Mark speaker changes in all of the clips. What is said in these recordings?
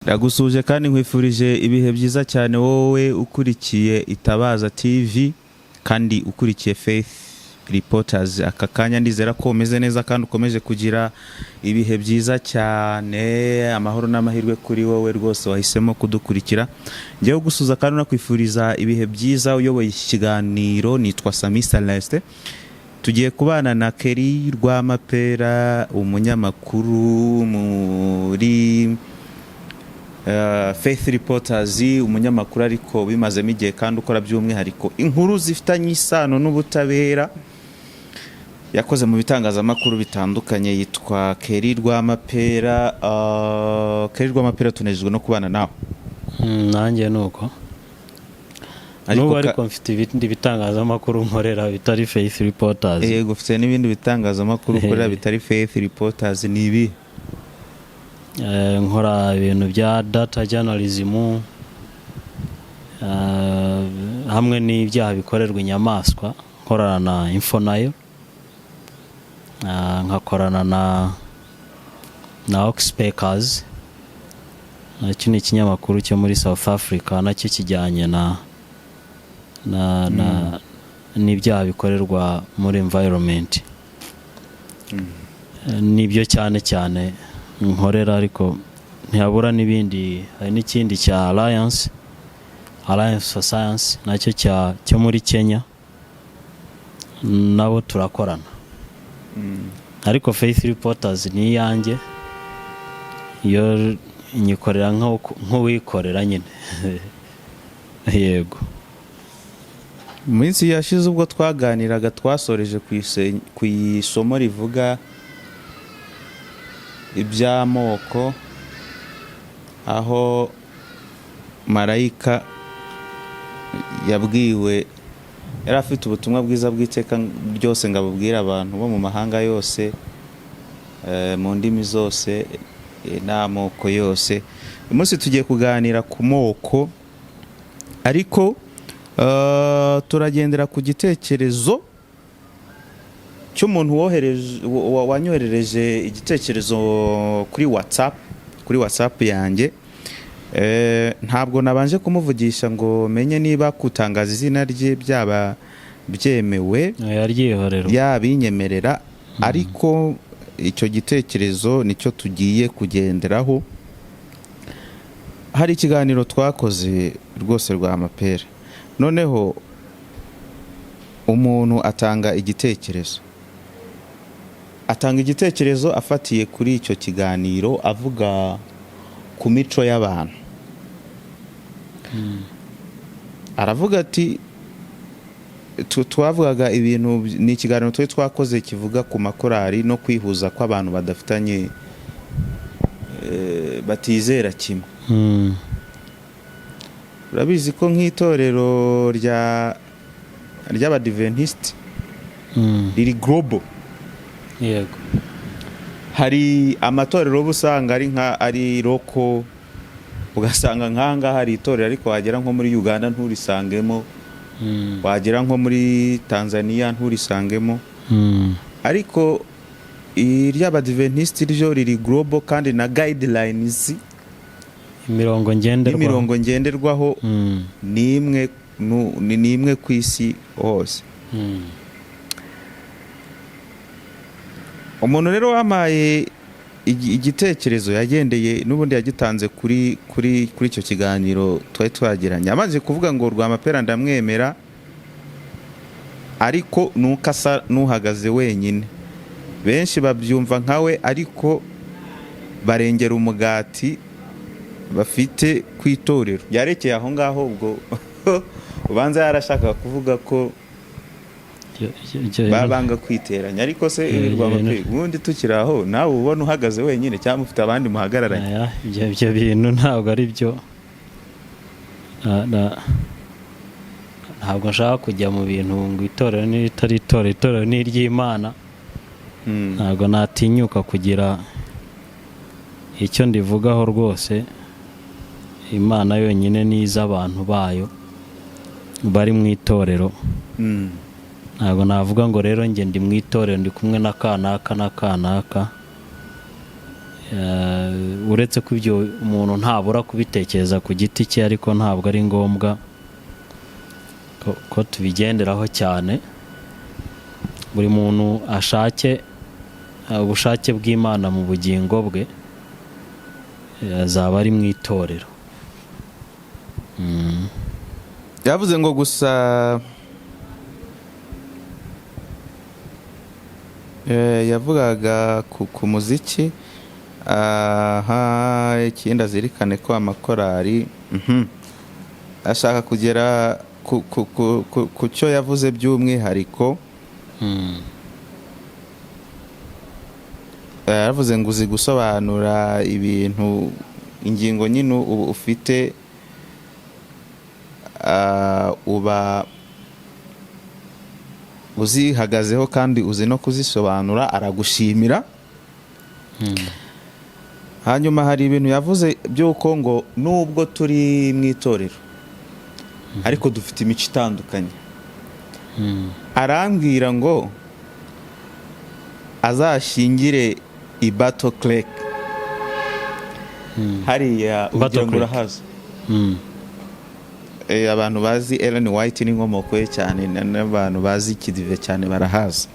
Speaker 1: Ndagusuje kandi nkwifurije ibihe byiza cyane, wowe ukurikiye Itabaza TV kandi ukurikiye Faith Reporters. Aka kanya ndizera ko umeze neza kandi ukomeje kugira ibihe byiza cyane. Amahoro n'amahirwe kuri wowe rwose wahisemo kudukurikira. Ngewe gusuza kandi unakwifuriza ibihe byiza, uyoboye iki kiganiro nitwa Sami Celeste. Tugiye kubana na Kelly Rwamapera, umunyamakuru muri Faith Reporters, umunyamakuru ariko bimazemo igihe kandi ukora by'umwihariko inkuru zifitanye isano n'ubutabera. Yakoze mu bitangazamakuru bitandukanye. Yitwa Kelly Rwamapera. Kelly Rwamapera, tunejejwe no kubana nawe.
Speaker 2: Nanjye ni uko.
Speaker 1: Ariko
Speaker 2: n'ubu ariko mfite ibindi bitangazamakuru nkorera bitari Faith Reporters.
Speaker 1: Yego, ufite n'ibindi bitangazamakuru ukorera bitari Faith Reporters. Ni ibi?
Speaker 2: Nkora ibintu bya data journalism hamwe n'ibyaha bikorerwa inyamaswa, nkorana na Infonayo, nkakorana na Oxpeckers, nacyo ni ikinyamakuru cyo muri South Africa, nacyo kijyanye na n'ibyaha bikorerwa muri environment. Nibyo cyane cyane nkorera, ariko ntihabura n'ibindi. Hari n'ikindi cya Alliance for Science, nacyo cyo muri Kenya, nabo turakorana. Ariko Faith Reporters ni iyanjye, iyo nyikorera nk'uwikorera nyine, yego.
Speaker 1: Mu minsi yashize ubwo twaganiraga, twasoreje ku isomo rivuga iby'amoko, aho marayika yabwiwe, yari afite ubutumwa bwiza bw'iteka ryose ngo abubwire abantu bo mu mahanga yose, mu ndimi zose, n'amoko yose. Uyu munsi tugiye kuganira ku moko, ariko turagendera ku gitekerezo cy'umuntu wanyoherereje igitekerezo kuri WhatsApp yanjye. Ntabwo nabanje kumuvugisha ngo menye niba gutangaza izina rye byaba byemewe,
Speaker 2: yaryihorerwa,
Speaker 1: yabinyemerera, ariko icyo gitekerezo nicyo tugiye kugenderaho. Hari ikiganiro twakoze rwose rwa mapera, noneho umuntu atanga igitekerezo afatiye kuri icyo kiganiro, avuga ku mico y'abantu. Aravuga ati twavugaga ibintu, ni ikiganiro twari twakoze kivuga ku makorari no kwihuza kw'abantu badafitanye, batizera kimwe. Urabizi ko nk'itorero ry'Abadiventisiti riri global. Hari amatorero uba usanga ari nka ari local, ugasanga nk'ahangaha hari itorero, ariko wagera nko muri Uganda nturisangemo, wagera nko muri Tanzania nturisangemo. Ariko iry'Abadiventisiti ryo riri global, kandi na guidelines,
Speaker 2: imirongo ngenderwaho,
Speaker 1: n'imirongo ngenderwaho ni imwe ni imwe ku isi hose. Umuntu rero wampaye igitekerezo yagendeye n'ubundi yagitanze kuri icyo kiganiro twari twagiranye, amaze kuvuga ngo Rwamapera ndamwemera, ariko nuko asa n'uhagaze wenyine. Benshi babyumva nkawe, ariko barengera umugati bafite ku itorero. Yarekeye aho ngaho. Ubwo ubanza yarashakaga kuvuga ko baba banga kwiteranya. Ariko se, Rwamapera, ubundi tukiri aho, nawe ubona uhagaze wenyine cyangwa ufite abandi muhagararanye?
Speaker 2: Aya, ibyo bintu ntabwo ari byo. Ntabwo nshaka kujya mu bintu ngo itorero n'itari itorero, itorero ni iry'Imana. Ntabwo natinyuka kugira icyo ndivugaho rwose. Imana yonyine ni iz'abantu bayo bari mu itorero. Ntabwo navuga ngo rero njye ndi mu itorero, ndi kumwe na kanaka na kanaka. Uretse ko ibyo umuntu ntabura kubitekereza ku giti cye, ariko ntabwo ari ngombwa ko tubigenderaho cyane. Buri muntu ashake ubushake bw'Imana mu bugingo bwe, azaba ari mu itorero.
Speaker 1: Yavuze ngo gusa yavugaga ku muziki. Aha, ikindi azirikane ko amakorari, ashaka kugera ku cyo yavuze by'umwihariko. Yaravuze ngo uzi gusobanura ibintu, ingingo nyine ubu ufite, uba uzihagazeho kandi uzi no kuzisobanura, aragushimira. Hanyuma hari ibintu yavuze by'uko ngo nubwo turi mu itorero ariko dufite imico itandukanye. Arambwira ngo azashingire i Battle Creek hariya,
Speaker 2: Battle
Speaker 1: ugira ngo
Speaker 2: Creek.
Speaker 1: urahazi. Abantu bazi Ellen White n'inkomoko ye cyane, n'abantu bazi Kidive cyane barahazi.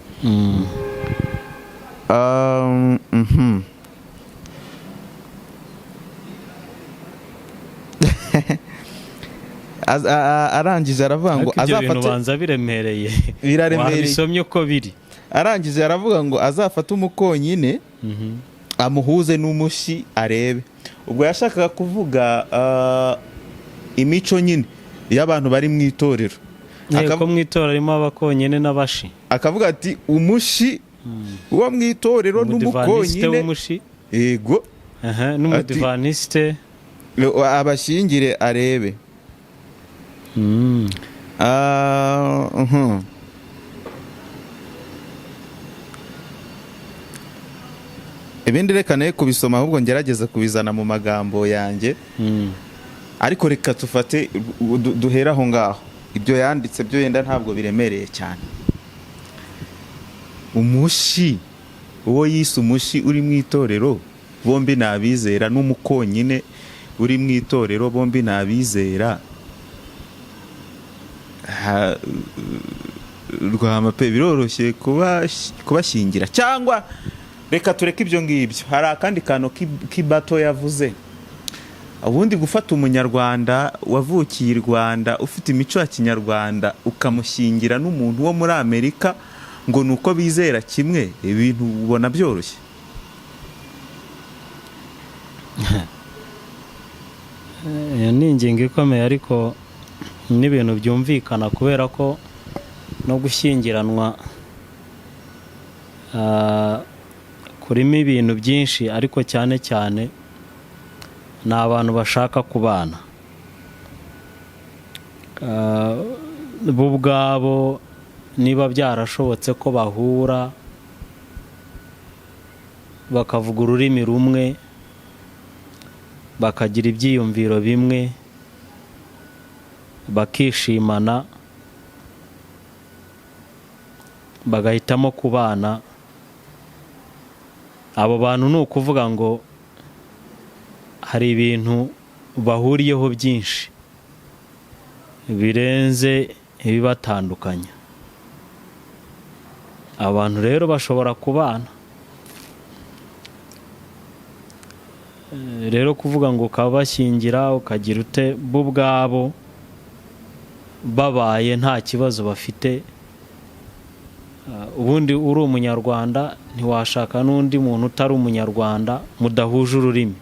Speaker 1: Arangije aravuga ngo
Speaker 2: Ariko ibyo bintu
Speaker 1: azafate
Speaker 2: banza biremereye.
Speaker 1: Biraremereye.
Speaker 2: Wabisomye uko biri.
Speaker 1: Arangije aravuga ngo azafate umukonyine amuhuze n'umushi arebe. Ubwo yashakaga kuvuga imico nyine y'abantu bari mu itorero.
Speaker 2: Ko mu itorero harimo abakonyine n'abashi.
Speaker 1: Akavuga ati umushi wo mu itorero
Speaker 2: Umudivanisite
Speaker 1: n'umukonyine
Speaker 2: w'umushi.
Speaker 1: Yego.
Speaker 2: Aha, n'umudivanisite.
Speaker 1: Abashyingire arebe. Ibindi reka naye kubisoma, ahubwo ngerageza kubizana mu magambo yanjye. Ariko reka tufate duhere aho ngaho. Ibyo yanditse byo yenda ntabwo biremereye cyane. Umushi, uwo yise umushi uri mu itorero, bombi ni abizera, n'umukonyine uri mu itorero, bombi ni abizera. Rwama pe, biroroshye kubashyingira? Cyangwa reka tureke ibyo ngibyo. Hari akandi kantu k'ibato yavuze. Ubundi gufata umunyarwanda wavukiye i Rwanda, ufite imico ya kinyarwanda, ukamushyingira n'umuntu wo muri Amerika ngo ni uko bizera kimwe, ibintu ubona byoroshye?
Speaker 2: Iyo ni ingingo ikomeye, ariko n'ibintu byumvikana, kubera ko no gushyingiranwa kurimo ibintu byinshi, ariko cyane cyane ni abantu bashaka kubana. Bo ubwabo niba byarashobotse ko bahura bakavuga ururimi rumwe, bakagira ibyiyumviro bimwe, bakishimana, bagahitamo kubana, abo bantu ni ukuvuga ngo hari ibintu bahuriyeho byinshi birenze ibibatandukanya. Abantu rero bashobora kubana. Rero kuvuga ngo ukabashyingira ukagira ute, bo ubwabo babaye nta kibazo bafite. Ubundi uri umunyarwanda ntiwashaka n'undi muntu utari umunyarwanda mudahuje ururimi,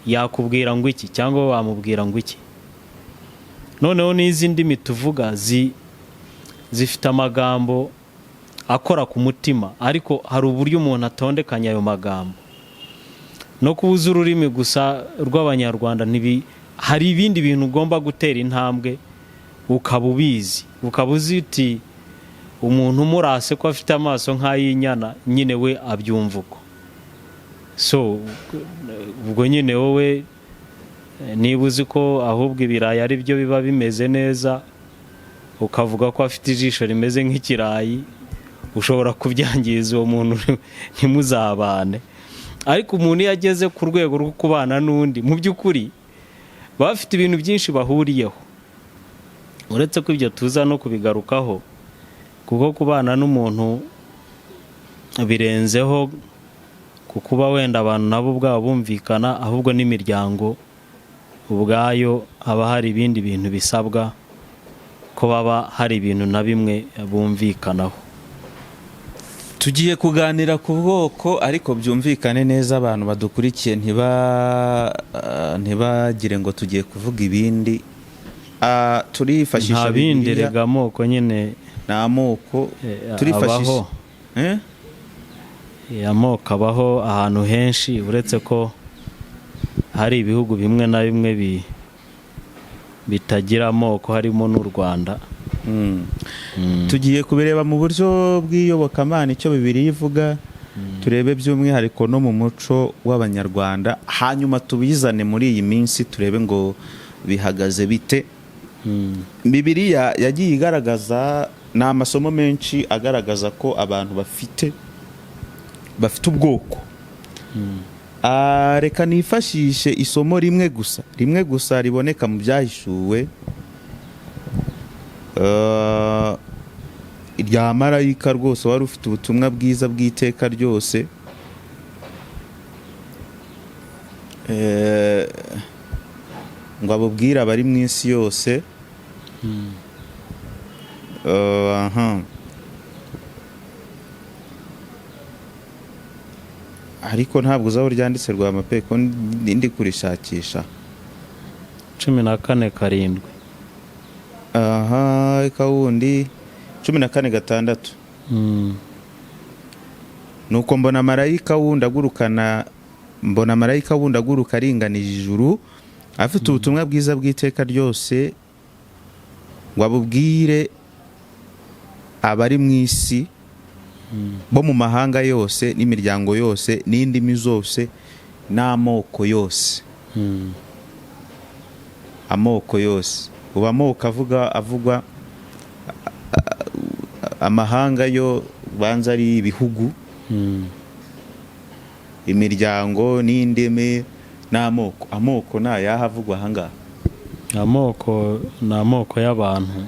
Speaker 2: yakubwira ngo iki cyangwa wamubwira ngo iki? Noneho n'izi ndimi tuvuga zifite amagambo akora ku mutima, ariko hari uburyo umuntu atondekanya ayo magambo. No kubuza ururimi gusa rw'abanyarwanda, hari ibindi bintu ugomba gutera intambwe ukaba ubizi, ukaba uzi uti umuntu umurase ko afite amaso nk'ay'inyana, nyine we abyumva uko. So ubwo nyine wowe niba uzi ko ahubwo ibirayi ari byo biba bimeze neza, ukavuga ko afite ijisho rimeze nk'ikirayi, ushobora kubyangiza uwo muntu ntimuzabane. Ariko umuntu iyo ageze ku rwego rwo kubana n'undi, mu by'ukuri baba bafite ibintu byinshi bahuriyeho, uretse ko ibyo tuza no kubigarukaho, kuko kubana n'umuntu birenzeho ku kuba wenda abantu nabo ubwabo bumvikana, ahubwo n'imiryango ubwayo haba hari ibindi bintu bisabwa ko baba hari ibintu na bimwe bumvikanaho.
Speaker 1: Tugiye kuganira ku bwoko, ariko byumvikane neza, abantu badukurikiye ntibagire ngo tugiye kuvuga ibindi. Turifashisha
Speaker 2: Nta bindi.
Speaker 1: Bibiliya.
Speaker 2: Rega amoko nyine
Speaker 1: Ni amoko turifashisha.
Speaker 2: Abaho.
Speaker 1: Eh?
Speaker 2: Amoko abaho ahantu henshi, uretse ko hari ibihugu bimwe na bimwe bitagira amoko, harimo n'u Rwanda.
Speaker 1: Tugiye kubireba mu buryo bw'iyobokamana, icyo Bibiliya ivuga, turebe by'umwihariko no mu muco w'Abanyarwanda, hanyuma tubizane muri iyi minsi, turebe ngo bihagaze bite. Bibiliya yagiye igaragaza, ni amasomo menshi agaragaza ko abantu bafite ubwoko. Reka nifashishe isomo rimwe gusa, rimwe gusa riboneka mu Byahishuwe, rya marayika rwose wari ufite ubutumwa bwiza bw'iteka ryose. Ngo abubwire abari mu isi yose. Aha. Ariko ntabwo uzi aho ryanditse, Rwamape, ko ndi kurishakisha.
Speaker 2: 14:7.
Speaker 1: Aha, kawundi 14:6. Nuko mbona marayika wundi aguruka aringanije ijuru, afite ubutumwa bwiza bw'iteka ryose, ngo abubwire abari mu isi bo mu mahanga yose n'imiryango yose n'indimi zose n'amoko yose. Amoko yose, ubu amoko avuga avugwa, amahanga yo banza ari ibihugu, imiryango n'indimi n'amoko. Amoko ni ayahe avugwa ahangaha?
Speaker 2: Amoko ni amoko y'abantu,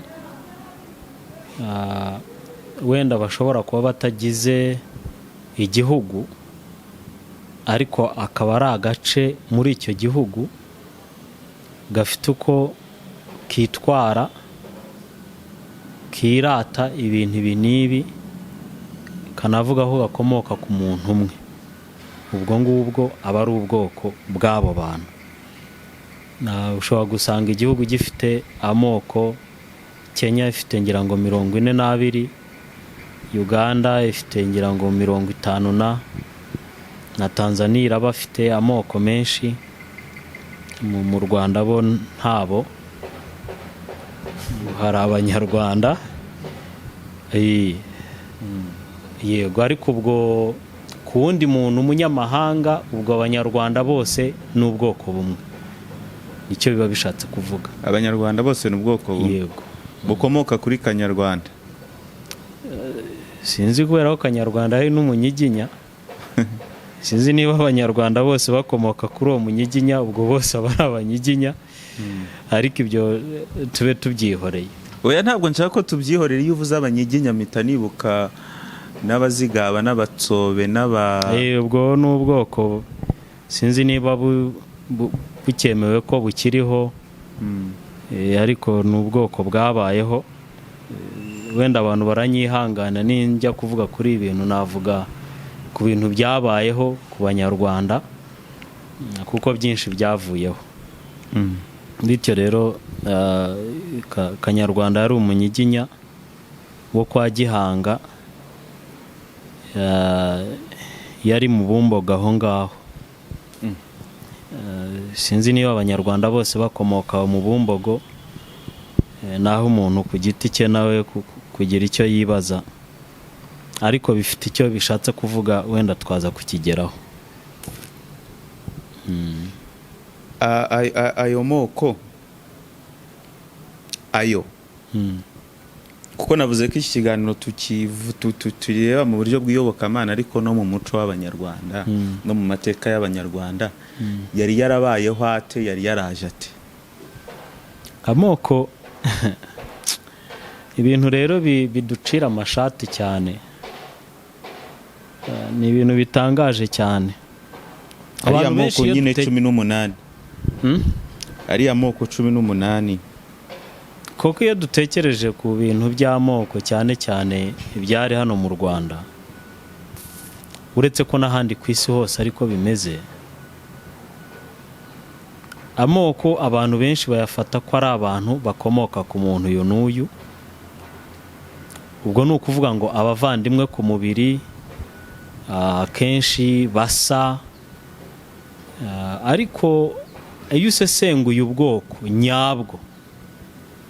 Speaker 2: wenda bashobora kuba batagize igihugu, ariko akaba ari agace muri icyo gihugu gafite uko kitwara, kirata ibintu ibi n'ibi, kanavuga ko gakomoka ku muntu umwe. Ubwo ngubwo aba ari ubwoko bw'abo bantu. Ushobora gusanga igihugu gifite amoko. Kenya ifite ngira ngo 42, Uganda ifite ngira ngo 50, na Tanzania iraba afite amoko menshi. Mu Rwanda bo ntabo, hari Abanyarwanda. Yego, ariko ubwo ku wundi muntu umunyamahanga, ubwo Abanyarwanda bose ni ubwoko bumwe, nicyo biba bishatse kuvuga.
Speaker 1: Abanyarwanda bose ni ubwoko bumwe?
Speaker 2: Yego.
Speaker 1: Bukomoka kuri Kanyarwanda?
Speaker 2: Sinzi, kubera ko Kanyarwanda hari n'umunyiginya, sinzi niba Abanyarwanda bose bakomoka kuri uwo munyiginya, ubwo bose aba ari Abanyiginya, ariko ibyo tube tubyihoreye.
Speaker 1: Oya, ntabwo nshaka ko tubyihorera. Iyo uvuze Abanyiginya mpita nibuka n'Abazigaba n'Abatsobe n'aba
Speaker 2: Ubwo ni ubwoko, sinzi niba bukemewe ko bukiriho. Ariko ni ubwoko bwabayeho. Wenda abantu baranyihangana, ninjya kuvuga kuri ibi bintu navuga ku bintu byabayeho ku Banyarwanda, kuko byinshi byavuyeho. Bityo rero Kanyarwanda yari umunyiginya wo kwa Gihanga, yari mu Bumbogo aho ngaho. Sinzi niba Abanyarwanda bose bakomoka mu Bumbogo, naho umuntu ku giti cye nawe kugira icyo yibaza, ariko bifite icyo bishatse kuvuga, wenda twaza kukigeraho.
Speaker 1: Ayo moko ayo Kuko navuze ko iki kiganiro tureba mu buryo bw'iyobokamana, ariko no mu muco w'Abanyarwanda, no mu mateka y'Abanyarwanda. Yari yarabayeho ate? Yari yaraje ate?
Speaker 2: Amoko, ibintu rero biducira amashati cyane. Ni ibintu bitangaje cyane.
Speaker 1: Ariya
Speaker 2: Abantu benshi
Speaker 1: moko
Speaker 2: iyo
Speaker 1: nyine 18.
Speaker 2: Hmm?
Speaker 1: Ariya moko 18.
Speaker 2: Kuko iyo dutekereje ku bintu by'amoko, cyane cyane ibyari hano mu Rwanda, uretse ko n'ahandi ku isi hose ariko bimeze, amoko abantu benshi bayafata ko ari abantu bakomoka ku muntu uyu n'uyu. Ubwo ni ukuvuga ngo abavandimwe ku mubiri, akenshi basa. Ariko iyo usesenguye ubwoko nyabwo,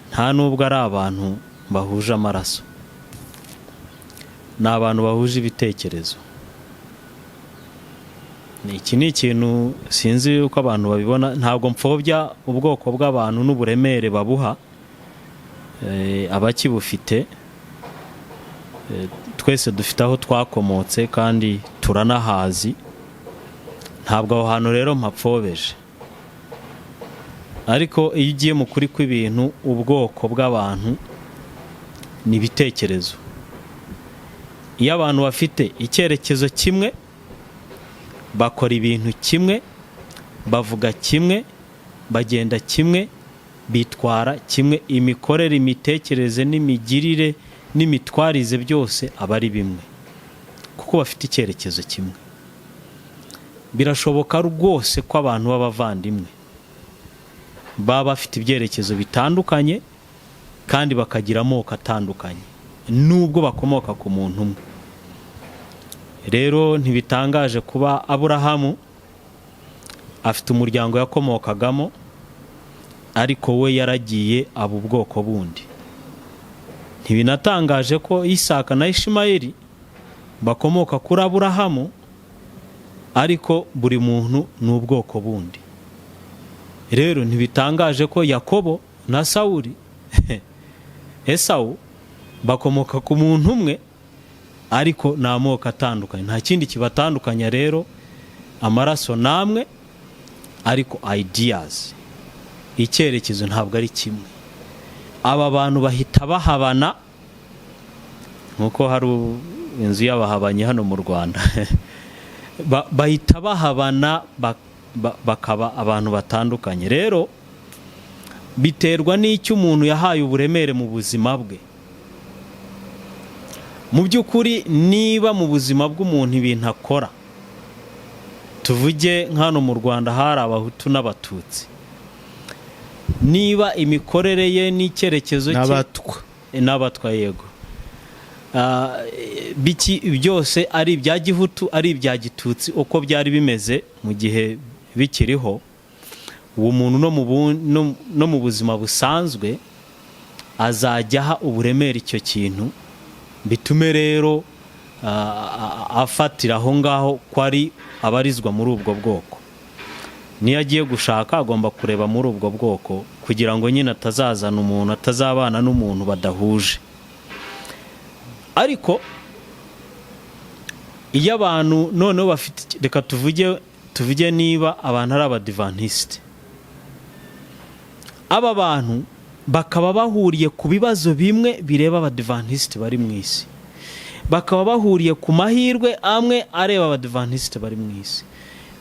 Speaker 2: nta nubwo ari abantu bahuje amaraso, ni abantu bahuje ibitekerezo. Iki ni ikintu sinzi uko abantu babibona. Ntabwo mpfobya ubwoko bw'abantu n'uburemere babuha, abakibufite. Twese dufite aho twakomotse kandi turanahazi. Ntabwo aho hantu rero mpapfobeje, ariko iyo ugiye mu kuri kw'ibintu, ubwoko bw'abantu ni ibitekerezo. Iyo abantu bafite icyerekezo kimwe, bakora ibintu kimwe, bavuga kimwe, bagenda kimwe, bitwara kimwe, imikorere, imitekerereze n'imigirire n'imitwarize byose aba ari bimwe kuko bafite icyerekezo kimwe. Birashoboka rwose ko abantu b'abavandimwe baba bafite ibyerekezo bitandukanye kandi bakagira amoko atandukanye nubwo bakomoka ku muntu umwe. Rero ntibitangaje kuba Aburahamu afite umuryango yakomokagamo, ariko we yaragiye aba ubwoko bundi. Ntibinatangaje ko Isaka na Ishimayeli bakomoka kuri Aburahamu, ariko buri muntu ni ubwoko bundi. Rero ntibitangaje ko Yakobo na Sawuri, Esawu, bakomoka ku muntu umwe, ariko ni amoko atandukanye. Nta kindi kibatandukanya rero, amaraso ni amwe, ariko ideas, icyerekezo ntabwo ari kimwe. Aba bantu bahita bahabana, nk'uko hari inzu y'abahabanyi hano mu Rwanda. Bahita bahabana, bakaba abantu batandukanye. Rero biterwa n'icyo umuntu yahaye uburemere mu buzima bwe. Mu by'ukuri, niba mu buzima bw'umuntu ibintu akora, tuvuge nk'hano mu Rwanda hari Abahutu n'Abatutsi, niba imikorere ye n'icyerekezo cye
Speaker 1: N'Abatwa.
Speaker 2: N'Abatwa, yego. Biki byose ari ibya gihutu, ari ibya gitutsi, uko byari bimeze mu gihe bikiriho, uwo muntu no mu buzima busanzwe azajya aha uburemere icyo kintu, bitume rero afatira aho ngaho ko ari abarizwa muri ubwo bwoko. Niyo agiye gushaka, agomba kureba muri ubwo bwoko kugira ngo nyine atazazana umuntu, atazabana n'umuntu badahuje. Ariko iyo abantu noneho bafite, reka tuvuge niba abantu ari Abadivantisite, aba bantu bakaba bahuriye ku bibazo bimwe bireba Abadivantisite bari mu isi, bakaba bahuriye ku mahirwe amwe areba Abadivantisite bari mu isi,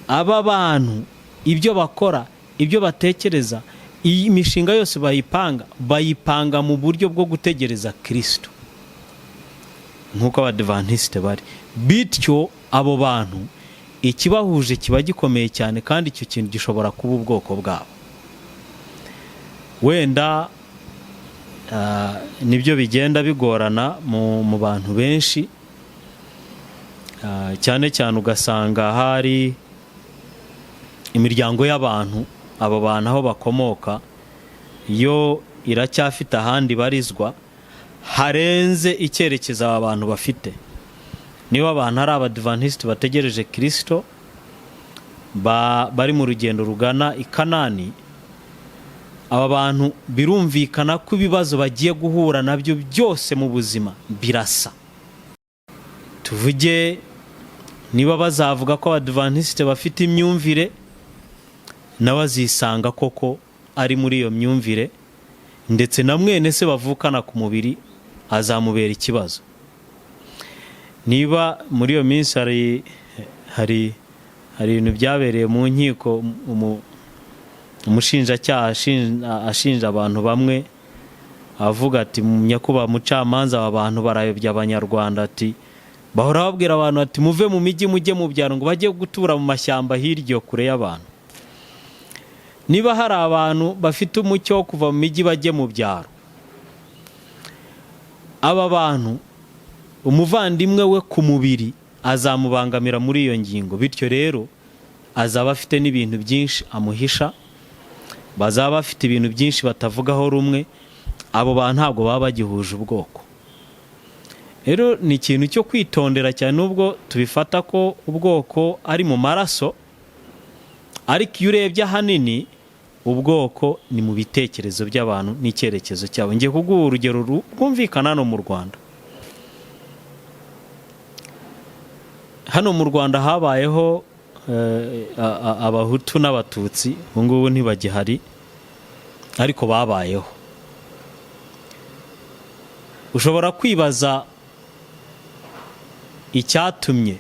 Speaker 2: aba bantu ibyo bakora, ibyo batekereza, iyi mishinga yose bayipanga, bayipanga mu buryo bwo gutegereza Kirisito nk'uko Abadivantisite bari. Bityo abo bantu ikibahuje kiba gikomeye cyane, kandi icyo kintu gishobora kuba ubwoko bwabo. Wenda nibyo bigenda bigorana mu bantu benshi. Cyane cyane ugasanga hari imiryango y'abantu, abo bantu aho bakomoka yo iracyafite ahandi barizwa harenze icyerekezo aba bantu bafite. Niba abantu ari Abadivantisiti bategereje Kirisito, bari mu rugendo rugana i Kanani. Aba bantu birumvikana ko ibibazo bagiye guhura nabyo byose mu buzima birasa. Tuvuge niba bazavuga ko Abadivantisite bafite imyumvire, nawe azisanga koko ari muri iyo myumvire, ndetse na mwene se bavukana ku mubiri azamubera ikibazo. Niba muri iyo minsi hari ibintu byabereye mu nkiko, umushinjacyaha ashinja abantu bamwe, avuga ati: "Nyakubahwa mucamanza, aba bantu barayobya Abanyarwanda." Ati: "Bahora babwira abantu ati muve mu mijyi mujye mu byaro, ngo bajye gutura mu mashyamba hirya kure y'abantu." Niba hari abantu bafite umucyo wo kuva mu mijyi bajye mu byaro, aba bantu umuvandimwe we ku mubiri azamubangamira muri iyo ngingo. Bityo rero azaba afite n'ibintu byinshi amuhisha, bazaba bafite ibintu byinshi batavugaho rumwe. Abo bantu ntabwo baba bagihuje ubwoko. Rero ni ikintu cyo kwitondera cyane, nubwo tubifata ko ubwoko ari mu maraso, ariko iyo urebye ahanini ubwoko ni mu bitekerezo by'abantu n'icyerekezo cyabo. Ngiye kuguha urugero rwumvikana hano mu Rwanda. Hano mu Rwanda habayeho Abahutu n'Abatutsi, ubu ngubu ntibagihari, ariko babayeho. Ushobora kwibaza icyatumye,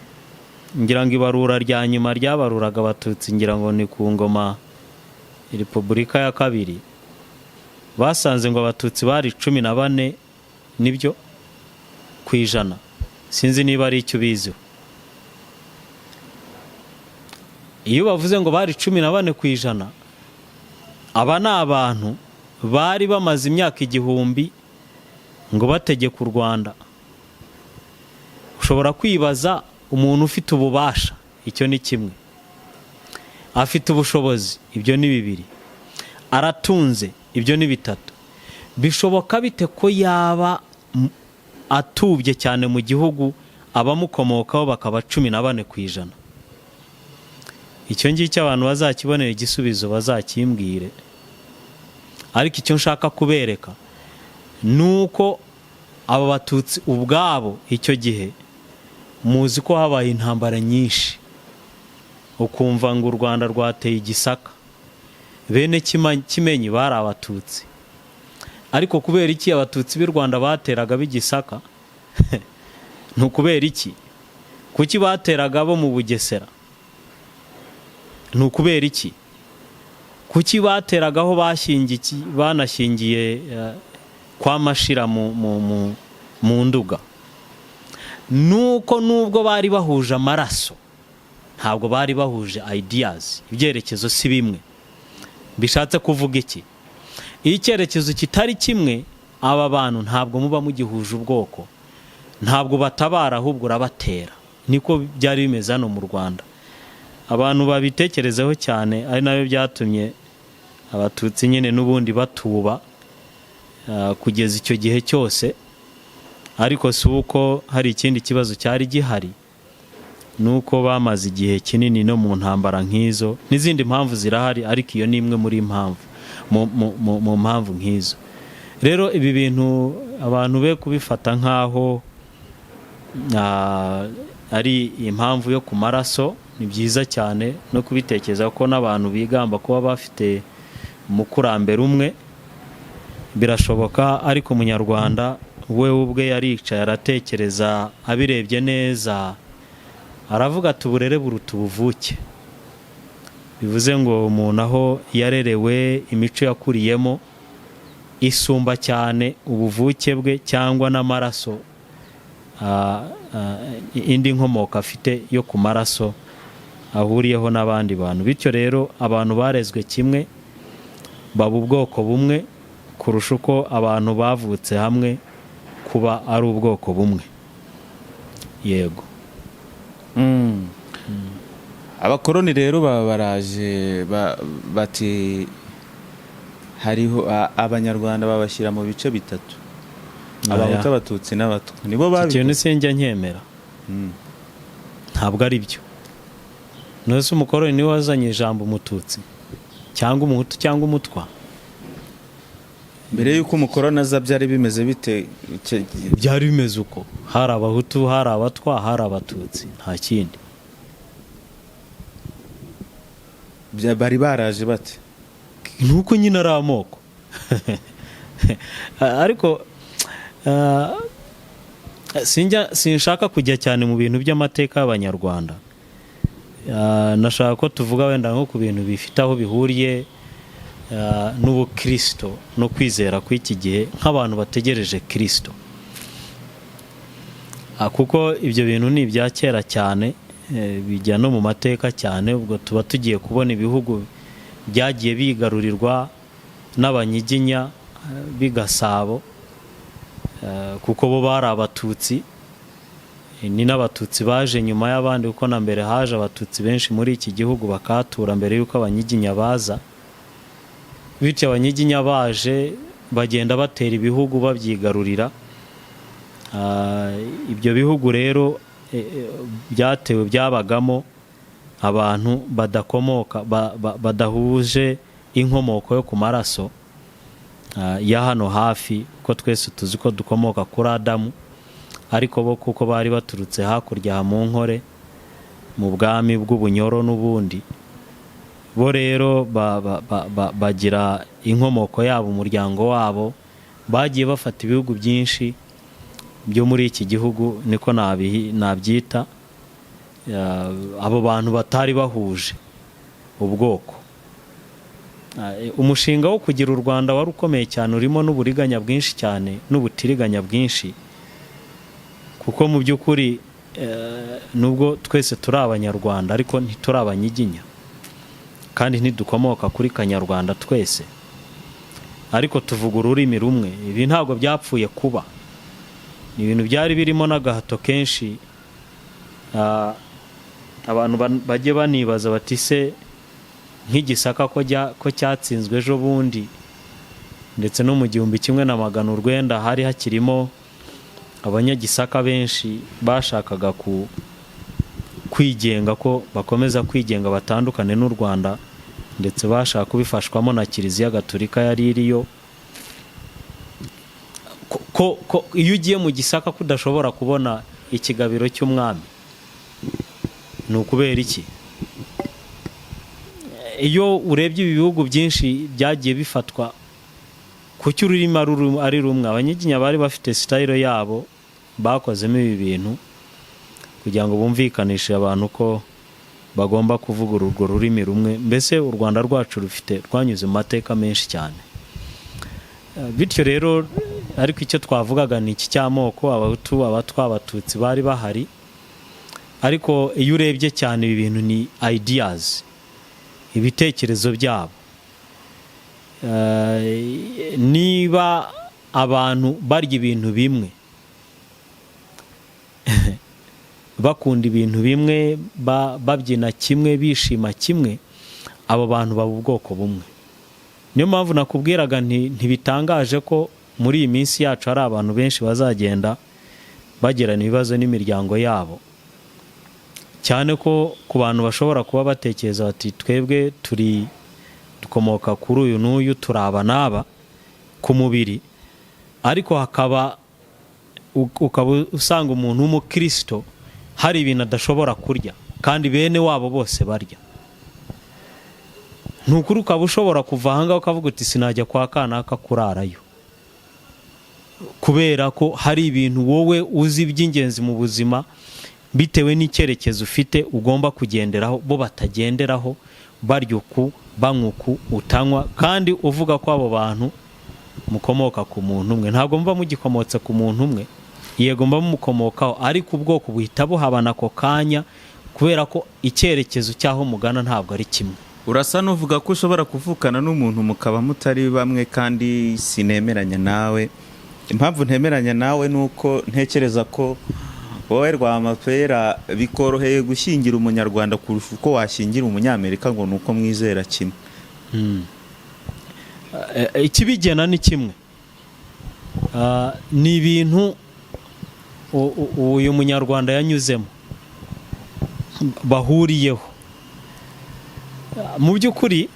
Speaker 2: ngira ngo ibarura rya nyuma ryabaruraga Abatutsi, ngira ngo ni ku ngoma Repubulika ya kabiri, basanze ngo Abatutsi bari 14 nibyo ku ijana. Sinzi niba ari icyo ubiziho. Iyo bavuze ngo bari 14%, aba ni abantu bari bamaze imyaka 1000 ngo bategeka u Rwanda. Ushobora kwibaza umuntu ufite ububasha, icyo ni kimwe, afite ubushobozi, ibyo ni bibiri, aratunze, ibyo ni bitatu, bishoboka bite ko yaba atubye cyane mu gihugu, abamukomokaho bakaba 14%? Icyo ngicyo abantu bazakibonera igisubizo bazakimbwire. Ariko icyo nshaka kubereka ni uko aba Batutsi ubwabo icyo gihe, muzi ko habaye intambara nyinshi, ukumva ngo u Rwanda rwateye Igisaka, bene Kimenyi bari Abatutsi. Ariko kubera iki Abatutsi b'i Rwanda bateraga b'Igisaka? Ni ukubera iki? Kuki bateraga abo mu Bugesera? Ni ukubera iki? Kuki bateraga aho banashyingiye kwa Mashira mu Nduga? Nuko nubwo bari bahuje amaraso, ntabwo bari bahuje ideas, ibyerekezo si bimwe. Bishatse kuvuga iki? Iyo icyerekezo kitari kimwe, aba bantu ntabwo muba mugihuje ubwoko, ntabwo batabara, ahubwo urabatera. Niko byari bimeze hano mu Rwanda. Abantu babitekerezeho cyane, ari nabyo byatumye Abatutsi nyine n'ubundi batuba kugeza icyo gihe cyose. Ariko si uko hari ikindi kibazo cyari gihari, ni uko bamaze igihe kinini no mu ntambara nk'izo. N'izindi mpamvu zirahari, ariko iyo ni imwe muri impamvu mu mpamvu nk'izo. Rero ibi bintu abantu be kubifata nk'aho ari impamvu yo ku maraso. Ni byiza cyane no kubitekereza ko n'abantu bigamba kuba bafite umukurambere umwe birashoboka, ariko Umunyarwanda we ubwe yaricaye aratekereza, abirebye neza aravuga ati: "Uburere buruta ubuvuke." Bivuze ngo umuntu aho yarerewe, imico yakuriyemo isumba cyane ubuvuke bwe cyangwa n'amaraso, indi nkomoko afite yo ku maraso ahuriyeho n'abandi bantu. Bityo rero abantu barezwe kimwe baba ubwoko bumwe kurusha uko abantu bavutse hamwe kuba ari ubwoko bumwe. Yego.
Speaker 1: Abakoroni rero baba baraje, bati hariho Abanyarwanda, babashyira mu bice bitatu: Abahutu, Abatutsi n'Abatwa. Nibo
Speaker 2: Iki kintu
Speaker 1: babikoze.
Speaker 2: sinjya nkemera. Ntabwo ari byo. None se umukoroni niwe wazanye ijambo Umututsi cyangwa Umuhutu cyangwa Umutwa?
Speaker 1: Mbere y'uko umukoroni aza byari bimeze bite?
Speaker 2: Byari bimeze uko hari Abahutu, hari Abatwa, hari Abatutsi, nta kindi.
Speaker 1: Bari baraje bate?
Speaker 2: Nuko nyine ari amoko, ariko sinjya, sinshaka kujya cyane mu bintu by'amateka y'Abanyarwanda. Nashaka ko tuvuga wenda nko ku bintu bifite aho bihuriye n'ubukirisito no kwizera kw'iki gihe nk'abantu bategereje Kirisito. Kuko ibyo bintu ni ibya kera cyane, bijya no mu mateka cyane. Ubwo tuba tugiye kubona ibihugu byagiye bigarurirwa n'Abanyiginya b'i Gasabo, kuko bo bari Abatutsi. Ni n'Abatutsi baje nyuma y'abandi, kuko na mbere haje Abatutsi benshi muri iki gihugu bakahatura mbere y'uko Abanyiginya baza. Bityo Abanyiginya baje bagenda batera ibihugu babyigarurira. Ibyo bihugu rero byatewe byabagamo abantu badakomoka badahuje inkomoko yo ku maraso ya hano hafi, kuko twese tuzi ko dukomoka kuri Adamu, ariko bo kuko bari baturutse hakurya aha mu Nkore, mu bwami bw'Ubunyoro n'ubundi, bo rero bagira inkomoko yabo, umuryango wabo. Bagiye bafata ibihugu byinshi byo muri iki gihugu, niko nabyita. Abo bantu batari bahuje ubwoko. Umushinga wo kugira u Rwanda wari ukomeye cyane, urimo n'uburiganya bwinshi cyane n'ubutiriganya bwinshi, kuko mu by'ukuri nubwo twese turi Abanyarwanda, ariko ntituri Abanyiginya kandi ntidukomoka kuri Kanyarwanda twese, ariko tuvuga ururimi rumwe. Ibi ntabwo byapfuye kuba, ni ibintu byari birimo n'agahato kenshi. Abantu bajye banibaza bati: "Se nk'igisaka ko cyatsinzwe ejo bundi, ndetse no mu 1900 hari hakirimo Abanyagisaka benshi bashakaga ku kwigenga, ko bakomeza kwigenga batandukane n'u Rwanda, ndetse bashaka kubifashwamo na Kiliziya Gatolika yari iriyo, ko iyo ugiye mu Gisaka ko udashobora kubona ikigabiro cy'umwami, ni ukubera iki?" Iyo urebye ibi bihugu byinshi byagiye bifatwa, kuki ururimi ari rumwe? Abanyiginya bari bafite style yabo bakozemo ibi bintu kugira ngo bumvikanishe abantu ko bagomba kuvuga urwo rurimi rumwe. Mbese u Rwanda rwacu rufite, rwanyuze mu mateka menshi cyane. Bityo rero, ariko icyo twavugaga ni iki cy'amoko: Abahutu, Abatwa, Abatutsi bari bahari. Ariko iyo urebye cyane, ibi bintu ni ideas, ibitekerezo byabo. Niba abantu barya ibintu bimwe, bakunda ibintu bimwe, babyina kimwe, bishima kimwe, abo bantu baba ubwoko bumwe. Niyo mpamvu nakubwiraga nti ntibitangaje ko muri iyi minsi yacu hari abantu benshi bazagenda bagirana ibibazo n'imiryango yabo, cyane ko ku bantu bashobora kuba batekereza bati: "Twebwe turi dukomoka kuri uyu n'uyu, turi aba n'aba ku mubiri," ariko hakaba ukaba usanga umuntu w'umukristo hari ibintu adashobora kurya kandi bene wabo bose barya. Ni ukuri, ukaba ushobora kuva ahangaha ukavuga uti: "Sinajya kwa kanaka kurarayo," kubera ko hari ibintu wowe uzi by'ingenzi mu buzima, bitewe n'icyerekezo ufite ugomba kugenderaho, bo batagenderaho. Barya uku, banywa uku, utanywa, kandi uvuga ko abo bantu mukomoka ku muntu umwe. Ntabwo muba mugikomotse ku muntu umwe. Yego, mba mumukomokaho, ariko ubwoko buhita buhabana ako kanya, kubera ko icyerekezo cy'aho mugana ntabwo ari kimwe.
Speaker 1: Urasa n'uvuga ko ushobora kuvukana n'umuntu mukaba mutari bamwe, kandi sinemeranya nawe. Impamvu ntemeranya nawe ni uko ntekereza ko wowe Rwamapera bikoroheye gushyingira Umunyarwanda kurusha uko washyingira Umunyamerika, ngo ni uko mwizera kimwe.
Speaker 2: Ikibigena ni kimwe. Ni ibintu uyu Munyarwanda yanyuzemo bahuriyeho. Mu by'ukuri,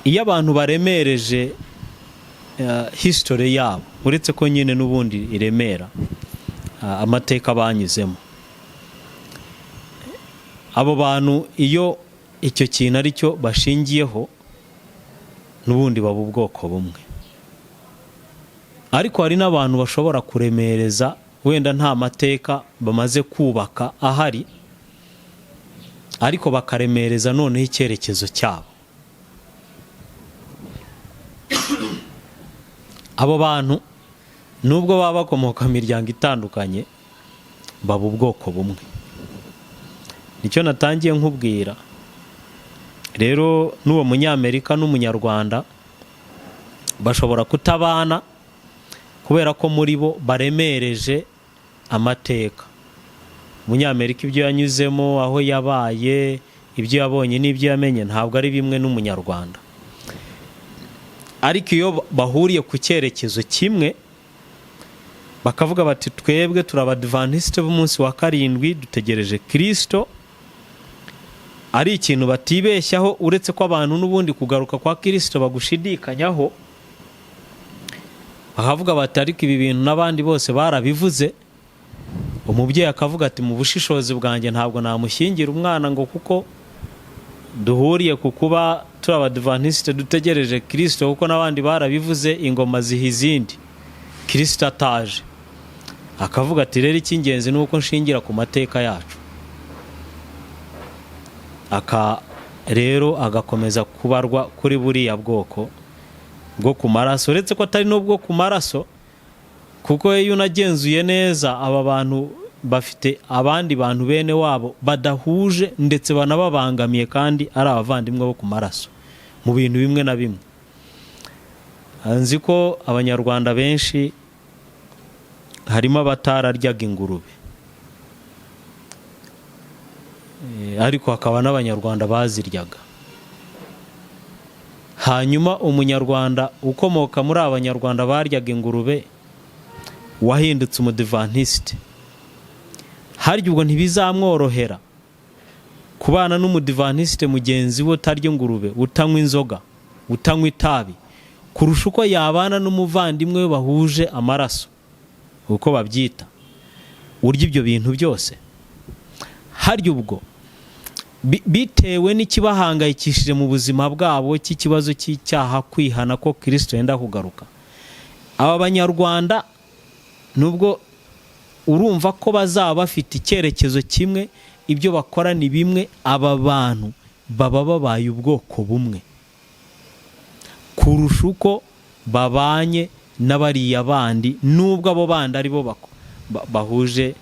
Speaker 2: iyo abantu baremereje history yabo, uretse ko nyine n'ubundi iremera amateka banyuzemo. Abo bantu iyo icyo kintu ari cyo bashingiyeho, n'ubundi baba ubwoko bumwe. Ariko hari n'abantu bashobora kuremereza wenda nta mateka bamaze kubaka ahari, ariko bakaremereza noneho icyerekezo cyabo. Abo bantu nubwo baba bakomoka mu miryango itandukanye, baba ubwoko bumwe. Nicyo natangiye nkubwira rero, n'uwo Munyamerika n'Umunyarwanda bashobora kutabana kubera ko muri bo baremereje amateka. Umunyamerika ibyo yanyuzemo, aho yabaye, ibyo yabonye n'ibyo yamenye ntabwo ari bimwe n'Umunyarwanda. Ariko iyo bahuriye ku cyerekezo kimwe, bakavuga bati: "Twebwe turi Abadivantisite b'umunsi wa karindwi, dutegereje Kirisito," ari ikintu batibeshyaho, uretse ko abantu n'ubundi kugaruka kwa Kirisito bagushidikanyaho, bakavuga bati: "Ariko ibi bintu n'abandi bose barabivuze." Umubyeyi akavuga ati: "Mu bushishozi bwanjye ntabwo namushyingira umwana ngo kuko duhuriye ku kuba turi Abadivantisite dutegereje Kirisito, kuko n'abandi barabivuze, ingoma ziha izindi Kirisito ataje." Akavuga ati: "Rero icy'ingenzi ni uko nshingira ku mateka yacu." Aka rero agakomeza kubarwa kuri buriya bwoko bwo ku maraso, uretse ko atari n'ubwo ku maraso, kuko iyo unagenzuye neza, aba bantu bafite abandi bantu bene wabo badahuje, ndetse banababangamiye, kandi ari abavandimwe bo ku maraso mu bintu bimwe na bimwe. Nzi ko Abanyarwanda benshi harimo abatararyaga ingurube, ariko hakaba n'Abanyarwanda baziryaga. Hanyuma Umunyarwanda ukomoka muri aba Banyarwanda baryaga ingurube wahindutse Umudivantisite, harya ubwo ntibizamworohera kubana n'Umudivantisite mugenzi we utarya ingurube, utanywa inzoga, utanywa itabi, kurusha uko yabana n'umuvandimwe we bahuje amaraso, uko babyita, urya ibyo bintu byose? Harya ubwo bitewe n'ikibahangayikishije mu buzima bwabo cy'ikibazo cy'icyaha, kwihana ko Kirisito yenda kugaruka, aba Banyarwanda nubwo urumva ko bazaba bafite icyerekezo kimwe, ibyo bakora ni bimwe, aba bantu baba babaye ubwoko bumwe kurusha uko babanye n'abariya bandi, nubwo abo bandi ari bo bahuje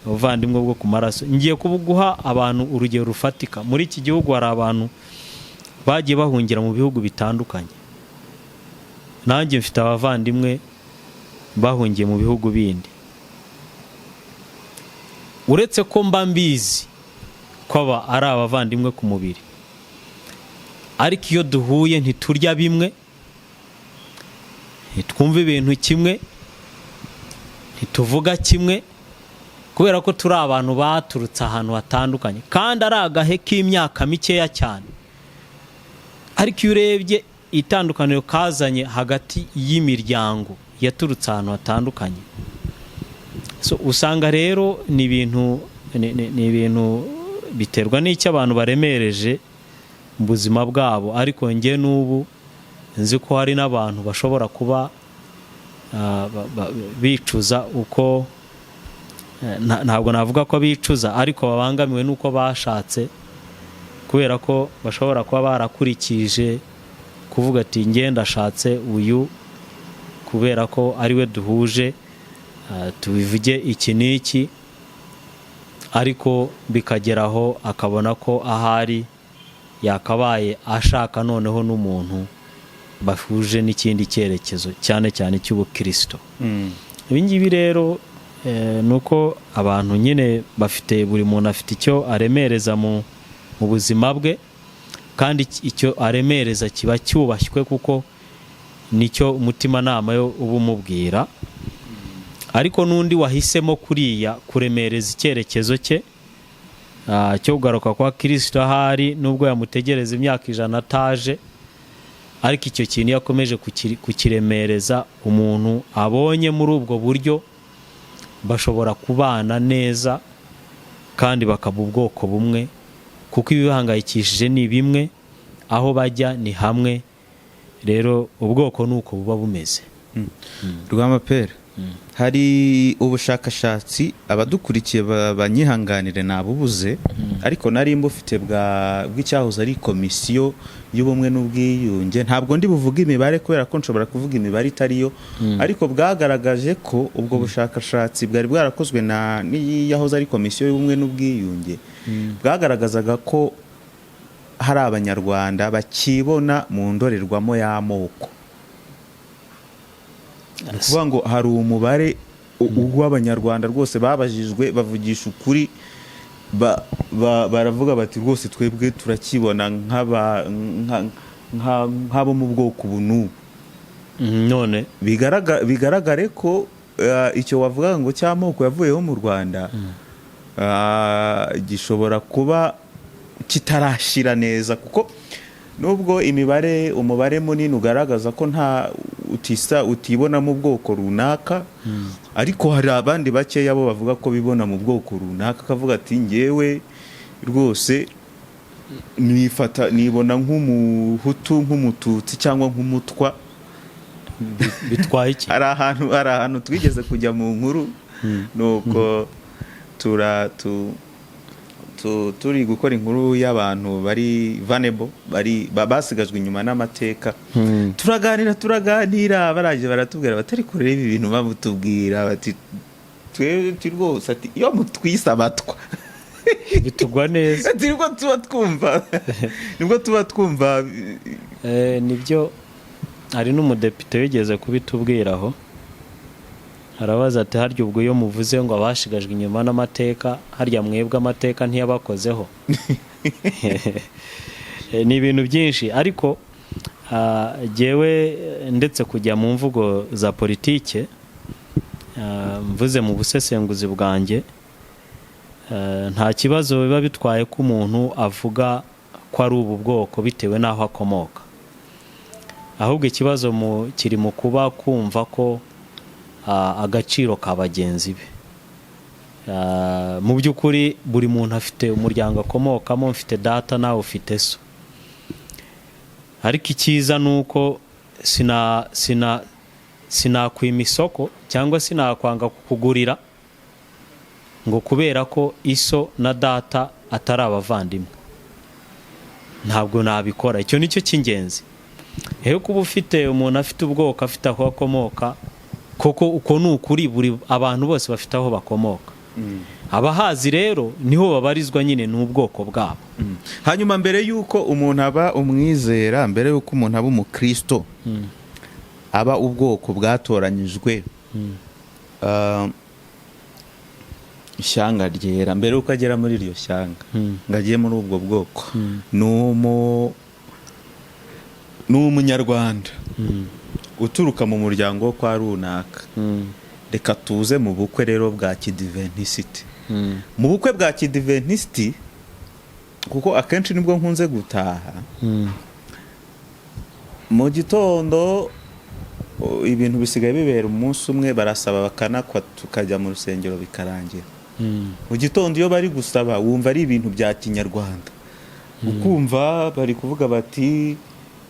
Speaker 2: ubuvandimwe bwo ku maraso. Ngiye kuguha abantu urugero rufatika. Muri iki gihugu hari abantu bagiye bahungira mu bihugu bitandukanye. Nanjye mfite abavandimwe bahungiye mu bihugu bindi. Uretse ko mba mbizi ko aba ari abavandimwe ku mubiri, ariko iyo duhuye ntiturya bimwe, ntitwumva ibintu kimwe, ntituvuga kimwe, kubera ko turi abantu baturutse ahantu hatandukanye, kandi ari agahe k'imyaka mikeya cyane. Ariko iyo urebye itandukaniro kazanye hagati y'imiryango yaturutse ahantu hatandukanye, so usanga rero ni ibintu biterwa n'icyo abantu baremereje mu buzima bwabo. Ariko njye n'ubu nzi ko hari n'abantu bashobora kuba bicuza uko ntabwo navuga ko bicuza, ariko babangamiwe n'uko bashatse, kubera ko bashobora kuba barakurikije kuvuga ati: "Njye ndashatse uyu kubera ko ari we duhuje, tubivuge iki n'iki," ariko bikageraho akabona ko ahari yakabaye ashaka noneho n'umuntu bahuje n'ikindi cyerekezo, cyane cyane cy'ubukirisito. Ibi ngibi rero ni uko abantu nyine bafite, buri muntu afite icyo aremereza mu buzima bwe, kandi icyo aremereza kiba cyubashywe kuko nicyo umutimanama yo uba umubwira. Ariko n'undi wahisemo kuriya kuremereza icyerekezo cye cyo kugaruka kwa Kirisito, ahari nubwo yamutegereza imyaka 100 ataje. Ariko icyo kintu iyo akomeje kukiremereza umuntu abonye muri ubwo buryo, bashobora kubana neza kandi bakaba ubwoko bumwe, kuko ibibahangayikishije ni bimwe, aho bajya ni hamwe. Rero ubwoko ni uko buba bumeze.
Speaker 1: Rwamapera, hari ubushakashatsi, abadukurikiye banyihanganire nabubuze, ariko nari mbufite bw'icyahoze ari Komisiyo y'Ubumwe n'Ubwiyunge. Ntabwo ndi buvuge imibare kubera ko nshobora kuvuga imibare itariyo, ariko bwagaragaje ko ubwo bushakashatsi bwari bwarakozwe na n'iyahoze ari Komisiyo y'Ubumwe n'Ubwiyunge bwagaragazaga ko hari Abanyarwanda bakibona mu ndorerwamo y'amoko. Ni ukuvuga ngo hari umubare w'Abanyarwanda rwose babajijwe bavugisha ukuri, baravuga bati: "Rwose twebwe turakibona nk'abo mu bwoko ubu n'ubu."
Speaker 2: None
Speaker 1: Bigaragare ko icyo wavuga ngo cy'amoko yavuyeho mu Rwanda gishobora kuba kitarashira neza, kuko nubwo imibare, umubare munini ugaragaza ko nta utisa utibona mu bwoko runaka, ariko hari abandi bakeya bo bavuga ko bibona mu bwoko runaka, akavuga ati: "Ngewe rwose nifata nibona nk'Umuhutu, nk'Umututsi cyangwa nk'Umutwa."
Speaker 2: Bitwaye iki?
Speaker 1: Hari ahantu twigeze kujya mu nkuru, nuko tura tu, tu, turi gukora inkuru y'abantu bari vulnerable, bari basigajwe inyuma n'amateka. Turaganira, baraje baratubwira batari kureba ibi bintu, bamutubwira bati: "Twe rwose," ati, "iyo mutwise Abatwa
Speaker 2: bitugwa neza."
Speaker 1: Ati: "Nibwo tuba twumva."
Speaker 2: Nibyo, hari n'umudepite wigeze kubitubwiraho, arabaza ati: "Harya ubwo iyo muvuze ngo abashigajwe inyuma n'amateka, harya mwebwe amateka ntiyabakozeho?" Ni ibintu byinshi, ariko jyewe ndetse kujya mu mvugo za politike, mvuze mu busesenguzi bwanjye, nta kibazo biba bitwaye ko umuntu avuga ko ari ubu bwoko bitewe n'aho akomoka. Ahubwo ikibazo kiri mu kuba kumva ko agaciro ka bagenzi be. Mu by'ukuri buri muntu afite umuryango akomokamo. Mfite data, nawe ufite so, ariko icyiza ni uko sinakwima isoko cyangwa sinakwanga kukugurira ngo kubera ko iso na data atari abavandimwe. Ntabwo nabikora. Icyo ni cyo cy'ingenzi rero, kuba ufite umuntu afite ubwoko, afite aho akomoka koko. Uko ni ukuri, buri abantu bose bafite aho bakomoka. Abahazi rero niho babarizwa nyine, ni ubwoko bwabo.
Speaker 1: Hanyuma mbere y'uko umuntu aba umwizera, mbere y'uko umuntu aba umukristo, aba ubwoko bwatoranyijwe, ishyanga ryera, mbere y'uko agera muri iryo shyanga ngo agiye muri ubwo bwoko, ni Umunyarwanda uturuka mu muryango wo kwa runaka. Reka tuze mu bukwe rero bwa kidiventisiti. Mu bukwe bwa kidiventisiti, kuko akenshi nibwo nkunze gutaha mu gitondo, ibintu bisigaye bibera umunsi umwe, barasaba bakanakwa, tukajya mu rusengero bikarangira. Mu gitondo iyo bari gusaba wumva ari ibintu bya kinyarwanda, ukumva bari kuvuga bati: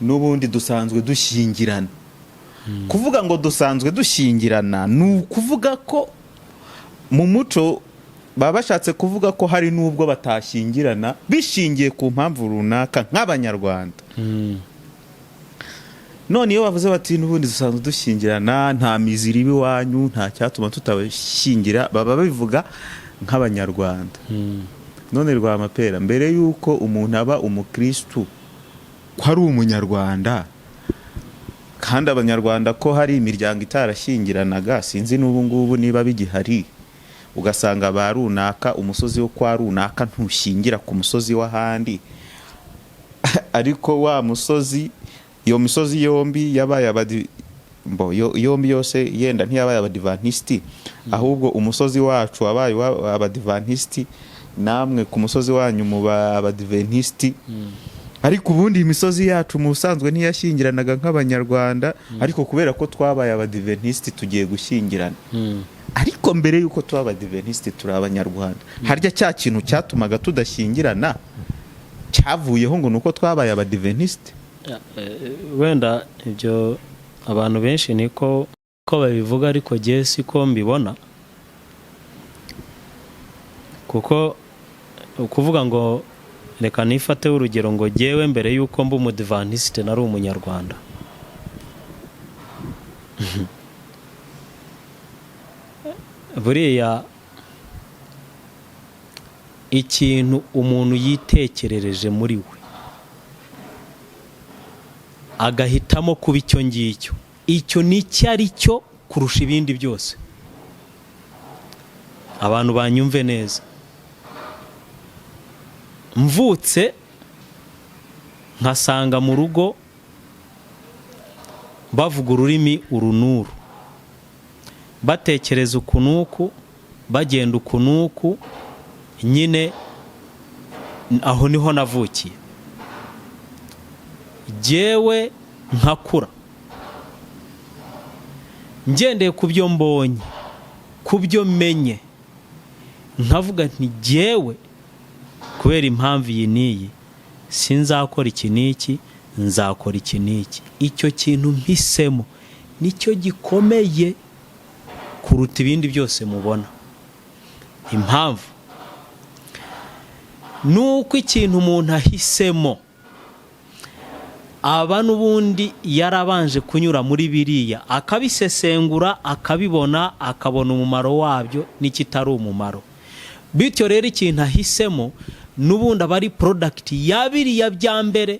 Speaker 1: "N'ubundi dusanzwe dushyingirana." Kuvuga ngo dusanzwe dushyingirana ni ukuvuga ko mu muco baba bashatse kuvuga ko hari n'ubwo batashyingirana bishingiye ku mpamvu runaka nk'Abanyarwanda. None iyo bavuze bati: "N'ubundi dusanzwe dushyingirana, nta miziro iba iwanyu, nta cyatuma tutabashyingira," baba babivuga nk'Abanyarwanda. None Rwamapera, mbere y'uko umuntu aba umukristu, ko ari Umunyarwanda, kandi Abanyarwanda ko hari imiryango itarashyingiranaga, sinzi n'ubu ngubu niba bigihari, ugasanga ba runaka, umusozi wo kwa runaka ntushyingira ku musozi w'ahandi, ariko wa musozi, iyo misozi yombi yabaye yombi yose yenda ntiyabaye Abadivantisiti, ahubwo umusozi wacu wabaye Abadivantisiti, namwe ku musozi wanyu muba Abadiventisiti. Ariko ubundi imisozi yacu mu busanzwe ntiyashyingiranaga nk'Abanyarwanda, ariko kubera ko twabaye Abadiventisiti tugiye gushyingirana. Ariko mbere y'uko tuba Abadiventisiti turi Abanyarwanda. Harya cya kintu cyatumaga tudashyingirana cyavuyeho ngo ni uko twabaye Abadiventisiti?
Speaker 2: Wenda ibyo abantu benshi niko ko babivuga, ariko jye siko mbibona, kuko ukuvuga ngo reka nifateho urugero ngo jyewe mbere y'uko mba Umudivantisite nari Umunyarwanda. Buriya ikintu umuntu yitekerereje muri we agahitamo kuba icyo ngicyo, icyo ni icyo ari cyo kurusha ibindi byose. Abantu banyumve neza. Mvutse nkasanga mu rugo bavuga ururimi uru n'uru, batekereza uku n'uku, bagenda uku n'uku, nyine aho niho navukiye. Jyewe nkakura ngendeye ku byo mbonye, ku byo menye, nkavuga nti jyewe kubera impamvu iyi n'iyi sinzakora iki n'iki, nzakora iki n'iki. Icyo kintu mpisemo nicyo gikomeye kuruta ibindi byose mubona. Impamvu ni uko ikintu umuntu ahisemo aba n'ubundi yarabanje kunyura muri biriya, akabisesengura, akabibona, akabona umumaro wabyo n'ikitari umumaro. Bityo rero ikintu ahisemo n'ubundi aba ari product ya biriya bya mbere,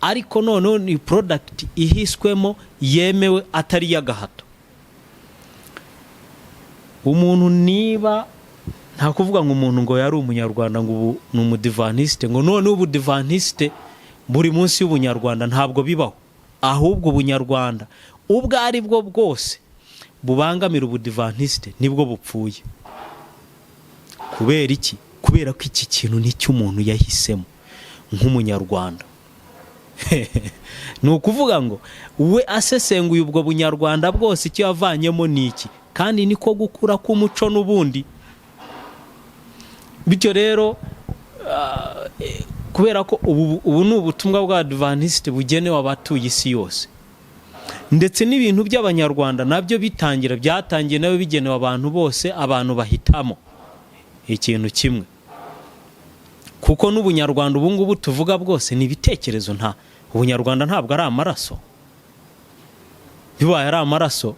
Speaker 2: ariko noneho ni product ihiswemo yemewe, atari iy'agahato. Umuntu niba nta kuvuga ngo umuntu ngo yari Umunyarwanda ngo ubu ni Umudivantisite, ngo noneho Ubudivantisite buri munsi y'Ubunyarwanda, ntabwo bibaho. Ahubwo Ubunyarwanda ubwo ari bwo bwose bubangamira Ubudivantisite nibwo bupfuye. Kubera iki? Kubera ko iki kintu nicyo umuntu yahisemo nk'Umunyarwanda. Ni ukuvuga ngo we asesenguye ubwo Bunyarwanda bwose, icyo yavanyemo ni iki, kandi niko gukura k'umuco n'ubundi. Bityo rero kubera ko ubu ni ubutumwa bwa Adivantisite bugenewe abatuye isi yose, ndetse n'ibintu by'Abanyarwanda nabyo bitangira, byatangiye nabyo bigenewe abantu bose. Abantu bahitamo ikintu kimwe, kuko n'Ubunyarwanda ubu ngubu tuvuga bwose ni ibitekerezo. Nta Ubunyarwanda ntabwo ari amaraso. Bibaye ari amaraso,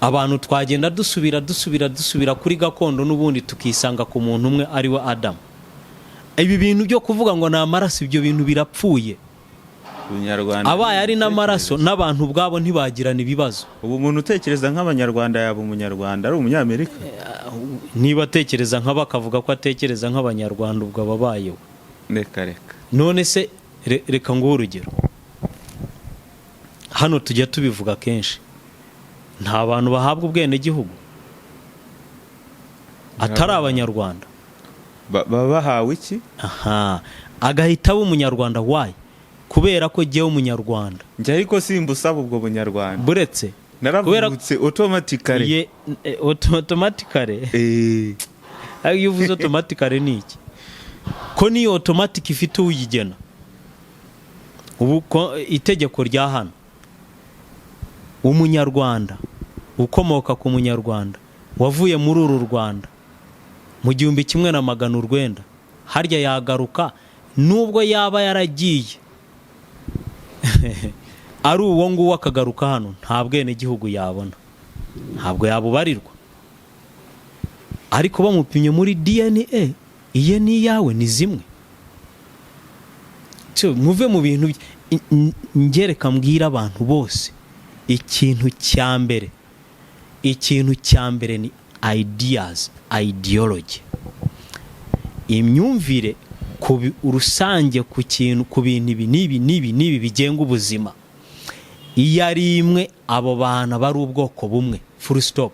Speaker 2: abantu twagenda dusubira, dusubira, dusubira kuri gakondo n'ubundi, tukisanga ku muntu umwe ari we Adamu. Ibi bintu byo kuvuga ngo ni amaraso, ibyo bintu birapfuye.
Speaker 1: Ubunyarwanda
Speaker 2: Abaye ari n'amaraso, n'abantu ubwabo ntibagirana ibibazo.
Speaker 1: Ubu umuntu utekereza nk'Abanyarwanda yaba Umunyarwanda ari Umunyamerika?
Speaker 2: Niba atekereza nk'abo, akavuga ko atekereza nk'Abanyarwanda, ubwo aba abayeho.
Speaker 1: Reka reka.
Speaker 2: None se reka nguhe urugero. Hano tujya tubivuga kenshi, nta bantu bahabwa ubwenegihugu atari Abanyarwanda?
Speaker 1: Baba bahawe iki?
Speaker 2: Aha agahita aba Umunyarwanda. Why? Kubera ko jyewe Umunyarwanda.
Speaker 1: Njye ariko simbusaba ubwo Bunyarwanda.
Speaker 2: Buretse.
Speaker 1: Naravutse automatically.
Speaker 2: Ye automatically. Ariko iyo uvuze automatically ni iki? Ko niyo automatic ifite uyigena. Ubu itegeko rya hano, Umunyarwanda ukomoka ku Munyarwanda wavuye muri uru Rwanda mu 1900, harya yagaruka nubwo yaba yaragiye ari uwo nguwo, akagaruka hano, nta bwenegihugu yabona, ntabwo yabubarirwa. Ariko bamupimye muri DNA, iye n'iyawe ni zimwe. So, muve mu bintu ngereka mbwira abantu bose, ikintu cya mbere, ikintu cya mbere ni ideas, ideology, imyumvire ku rusange ku kintu, ku bintu ibi n'ibi n'ibi n'ibi bigenga ubuzima. Iyo ari imwe, abo bantu aba ari ubwoko bumwe, full stop.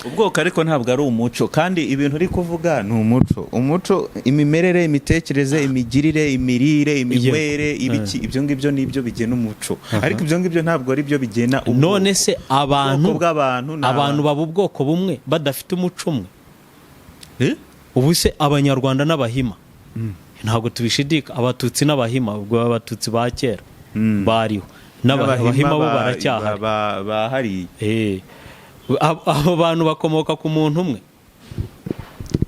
Speaker 1: Ubwoko ariko ntabwo ari umuco, kandi ibintu uri kuvuga ni umuco. Umuco, imimerere, imitekerereze, imigirire, imirire, iminywere, ibiki, ibyo ngibyo ni ibyo bigena umuco, ariko ibyo ngibyo ntabwo ari byo bigena ubwoko.
Speaker 2: None se abantu
Speaker 1: Ubwoko bw'abantu ni
Speaker 2: abantu baba ubwoko bumwe badafite umuco umwe?
Speaker 1: Eh?
Speaker 2: Ubu se Abanyarwanda n'Abahima ntabwo tubishidika, Abatutsi n'Abahima, ubwo Abatutsi ba kera bariho, n'Abahima bo baracyahari.
Speaker 1: Bahariye.
Speaker 2: Abo bantu bakomoka ku muntu umwe,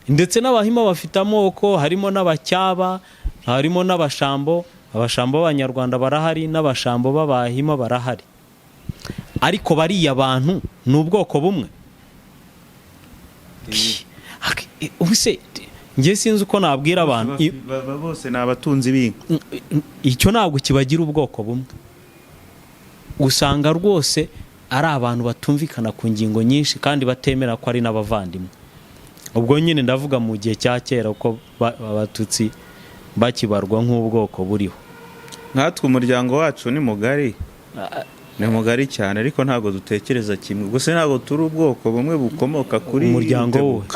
Speaker 2: ndetse n'Abahima bafite amoko, harimo n'Abacyaba, harimo n'Abashambo. Abashambo b'Abanyarwanda barahari, n'Abashambo b'Abahima barahari, ariko bariya bantu ni ubwoko bumwe. Ubu se njye sinzi uko nabwira abantu.
Speaker 1: Bose ni abatunzi b'inka.
Speaker 2: Icyo ntabwo kibagira ubwoko bumwe. Usanga rwose ari abantu batumvikana ku ngingo nyinshi kandi batemera ko ari n'abavandimwe. Ubwo nyine ndavuga mu gihe cya kera, uko Abatutsi bakibarwa nk'ubwoko buriho.
Speaker 1: Nkatwe umuryango wacu ni mugari, ni mugari cyane, ariko ntabwo dutekereza kimwe. Gusa ntabwo turi ubwoko bumwe bukomoka kuri
Speaker 2: Umuryango wowe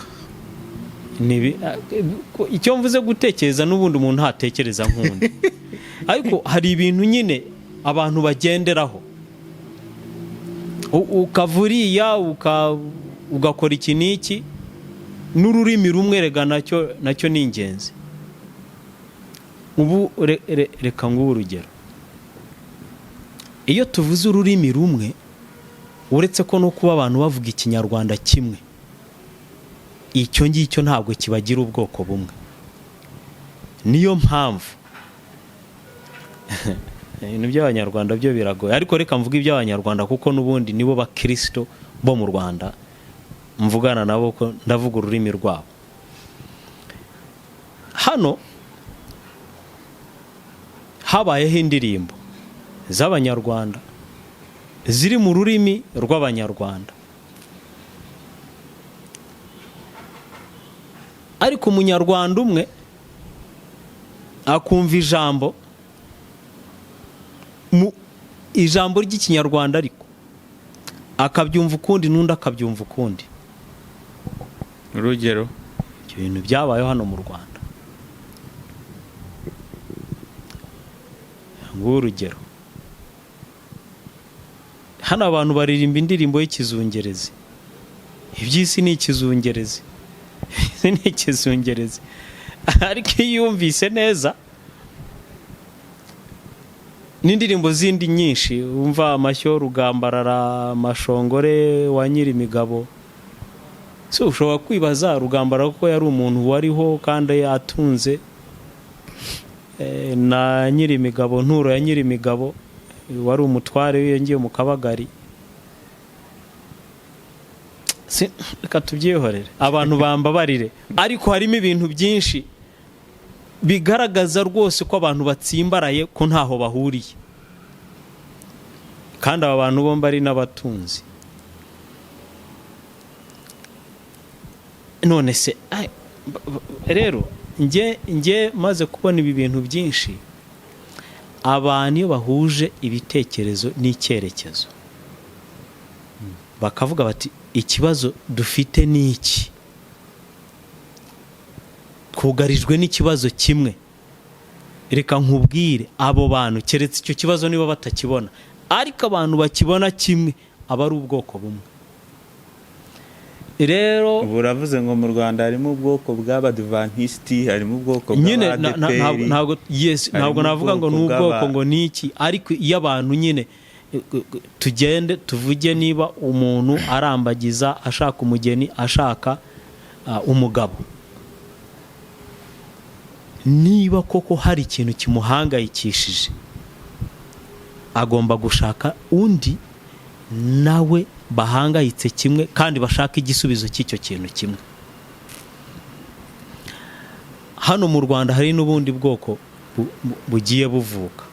Speaker 1: Rutebuka.
Speaker 2: Icyo mvuze gutekereza, n'ubundi umuntu ntatekereza nk'undi, ariko hari ibintu nyine abantu bagenderaho. Ukava uriya ugakora iki n'iki, n'ururimi rumwe rega nacyo ni ingenzi. Ubu reka nguhe urugero. Iyo tuvuze ururimi rumwe, uretse ko no kuba abantu bavuga Ikinyarwanda kimwe, icyo ngicyo ntabwo kibagira ubwoko bumwe. Niyo mpamvu ibintu by'Abanyarwanda byo biragoye, ariko reka mvuge iby'Abanyarwanda kuko n'ubundi nibo bakirisito bo mu Rwanda mvugana nabo, ko ndavuga ururimi rwabo. Hano habayeho indirimbo z'Abanyarwanda ziri mu rurimi rw'Abanyarwanda, ariko Umunyarwanda umwe akumva ijambo mu ijambo ry'Ikinyarwanda, ariko akabyumva ukundi, n'undi akabyumva ukundi.
Speaker 1: Urugero?
Speaker 2: Ibyo bintu byabayeho hano mu Rwanda. Nguhe urugero: hano abantu baririmba indirimbo y'ikizungerezi, iby'isi ni ikizungerezi, isi ni ikizungerezi, ariko iyo yumvise neza n'indirimbo zindi nyinshi, wumva amashyo Rugambarara, Mashongore wa Nyirimigabo. So ushobora kwibaza Rugambarara kuko yari umuntu wariho kandi atunze, na Nyirimigabo, Nturo ya Nyirimigabo, wari umutware wiyongiye mu Kabagari. Reka tubyihorere, abantu bambabarire, ariko harimo ibintu byinshi bigaragaza rwose ko abantu batsimbaraye ko ntaho bahuriye, kandi aba bantu bombi ari n'abatunzi. None se ai, rero njye maze kubona ibi bintu byinshi, abantu iyo bahuje ibitekerezo n'icyerekezo bakavuga bati ikibazo dufite ni iki, twugarijwe n'ikibazo kimwe, reka nkubwire, abo bantu keretse icyo kibazo niba batakibona, ariko abantu bakibona kimwe aba ari ubwoko bumwe. Rero
Speaker 1: Ubu uravuze ngo mu Rwanda harimo ubwoko bw'Abadivantisiti, harimo ubwoko
Speaker 2: nyine
Speaker 1: bw'Abadeperi.
Speaker 2: Ntabwo, yes, ntabwo
Speaker 1: Harimo
Speaker 2: navuga ngo ni
Speaker 1: ubwoko
Speaker 2: ubwoko ngo ni iki, ariko iyo abantu nyine tugende tuvuge niba umuntu arambagiza ashaka umugeni, ashaka umugabo, niba koko hari ikintu kimuhangayikishije, agomba gushaka undi nawe bahangayitse kimwe kandi bashaka igisubizo cy'icyo kintu kimwe. Hano mu Rwanda hari n'ubundi bwoko bugiye buvuka.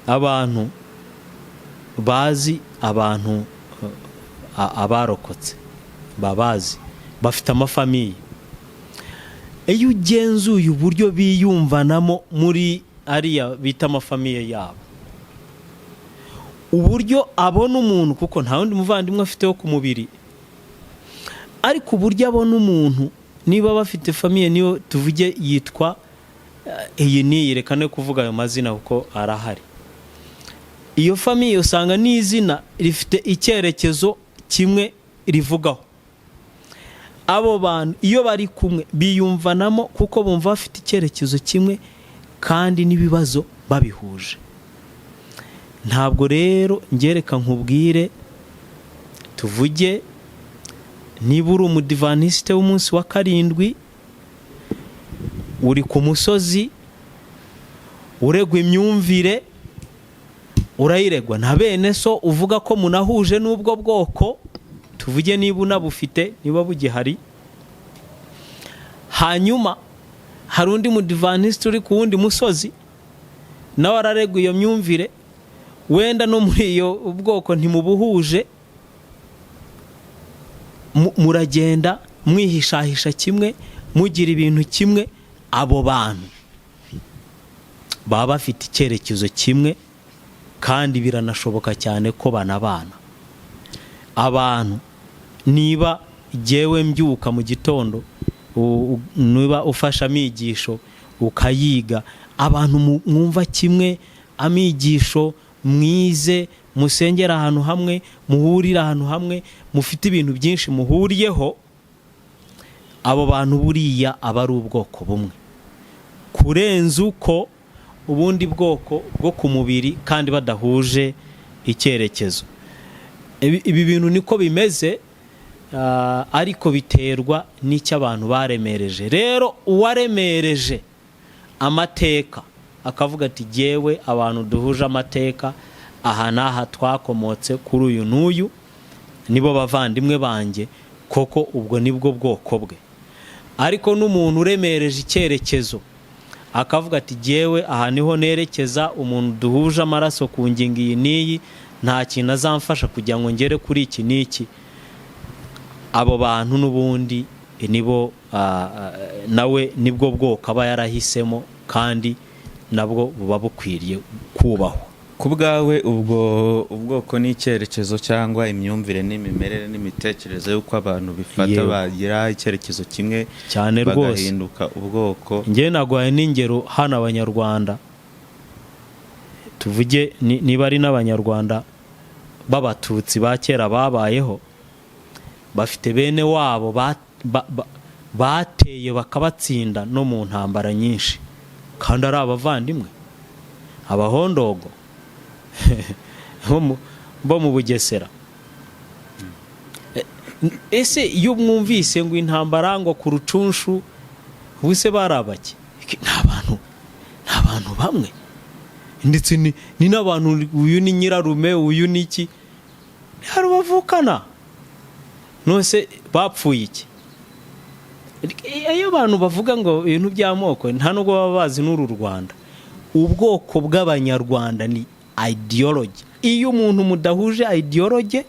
Speaker 2: Abantu bazi abantu abarokotse babazi bafite amafamiye. Iyo ugenzuye uburyo biyumvanamo muri ariya bita amafamiye yabo, Uburyo abona umuntu, kuko nta wundi muvandimwe afite wo ku mubiri, ariko uburyo abona umuntu, niba bafite famille, niyo tuvuge yitwa iyi n'iyi, reka no kuvuga ayo mazina kuko arahari. Iyo famille usanga n'izina rifite icyerekezo kimwe rivugaho. Abo bantu iyo bari kumwe biyumvanamo, kuko bumva bafite icyerekezo kimwe kandi n'ibibazo babihuje. Ntabwo rero ngereka nkubwire, tuvuge niba uri Umudivantisite w'umunsi wa karindwi, uri ku musozi uregwa imyumvire, urayiregwa na bene so uvuga ko munahuje n'ubwo bwoko, tuvuge niba unabufite, niba bugihari. Hanyuma hari undi Mudivantisite uri ku wundi musozi, nawe araregwa iyo myumvire, wenda no muri iyo bwoko ntimubuhuje. Muragenda mwihishahisha kimwe, mugira ibintu kimwe. Abo bantu baba bafite icyerekezo kimwe, kandi biranashoboka cyane ko banabana. Abantu niba jyewe mbyuka mu gitondo, niba ufashe amigisho ukayiga, abantu mwumva kimwe amigisho, mwize, musengera ahantu hamwe, muhurira ahantu hamwe, mufite ibintu byinshi muhuriyeho, abo bantu buriya aba ari ubwoko bumwe kurenza uko ubundi bwoko bwo ku mubiri kandi badahuje icyerekezo. Ibi bintu niko bimeze, ariko biterwa n'icyo abantu baremereje. Rero uwaremereje amateka akavuga ati: "Jyewe abantu duhuje amateka aha n'aha, twakomotse kuri uyu n'uyu, nibo bavandimwe banjye koko," ubwo nibwo bwoko bwe. Ariko n'umuntu uremereje icyerekezo akavuga ati: "Jyewe aha niho nerekeza, umuntu duhuje amaraso ku ngingo iyi n'iyi nta kintu azamfasha kugira ngo ngere kuri iki n'iki," abo bantu n'ubundi nibo nawe nibwo bwoko aba yarahisemo, kandi nabwo buba bukwiriye kubahwa.
Speaker 1: Ku bwawe, ubwo ubwoko ni icyerekezo cyangwa imyumvire n'imimerere n'imitekerereze y'uko abantu bifata, bagira icyerekezo kimwe,
Speaker 2: Cyane rwose.
Speaker 1: bagahinduka ubwoko?
Speaker 2: Njyewe naguhaye n'ingero hano, Abanyarwanda tuvuge niba ari n'Abanyarwanda b'Abatutsi ba kera babayeho bafite bene wabo bateye bakabatsinda no mu ntambara nyinshi, kandi ari abavandimwe, Abahondogo bo mu Bugesera. Ese iyo mwumvise ngo intambara ngo ku Rucunshu, ubuse bari abaki? Ni abantu bamwe, ndetse ni n'abantu, uyu ni nyirarume, uyu ni iki, hari bavukana. Nose bapfuye iki? Iyo abantu bavuga ngo ibintu by'amoko, nta nubwo baba bazi n'uru Rwanda. Ubwoko bw'Abanyarwanda ni ideology. Iyo umuntu mudahuje ideology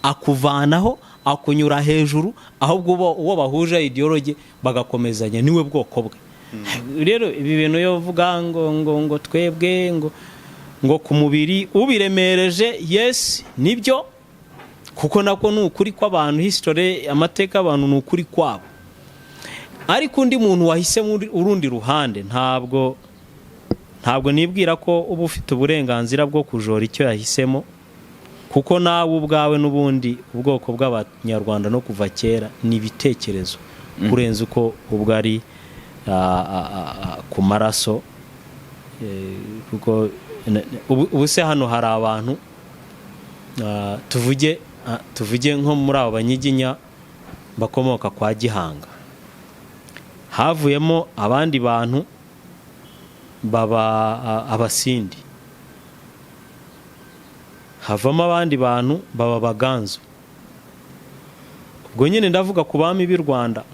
Speaker 2: akuvanaho, akunyura hejuru, ahubwo uwo bahuje ideology bagakomezanya, niwe bwoko bwe. Rero ibi bintu iyo uvuga ngo twebwe ngo ku mubiri ubiremereje, yes, nibyo, kuko nabwo ni ukuri kw'abantu, history, amateka y'abantu ni ukuri kwabo. Ariko undi muntu wahisemo urundi ruhande, ntabwo nibwira ko uba ufite uburenganzira bwo kujora icyo yahisemo, kuko nawe ubwawe n'ubundi ubwoko bw'Abanyarwanda no kuva kera ni ibitekerezo kurenza uko ubwo ari ku maraso. Kuko ubu se hano hari abantu, tuvuge nko muri abo Banyiginya bakomoka kwa Gihanga, havuyemo abandi bantu baba Abasindi, havamo abandi bantu baba Abaganzu. Ubwo nyine ndavuga ku bami b'i Rwanda,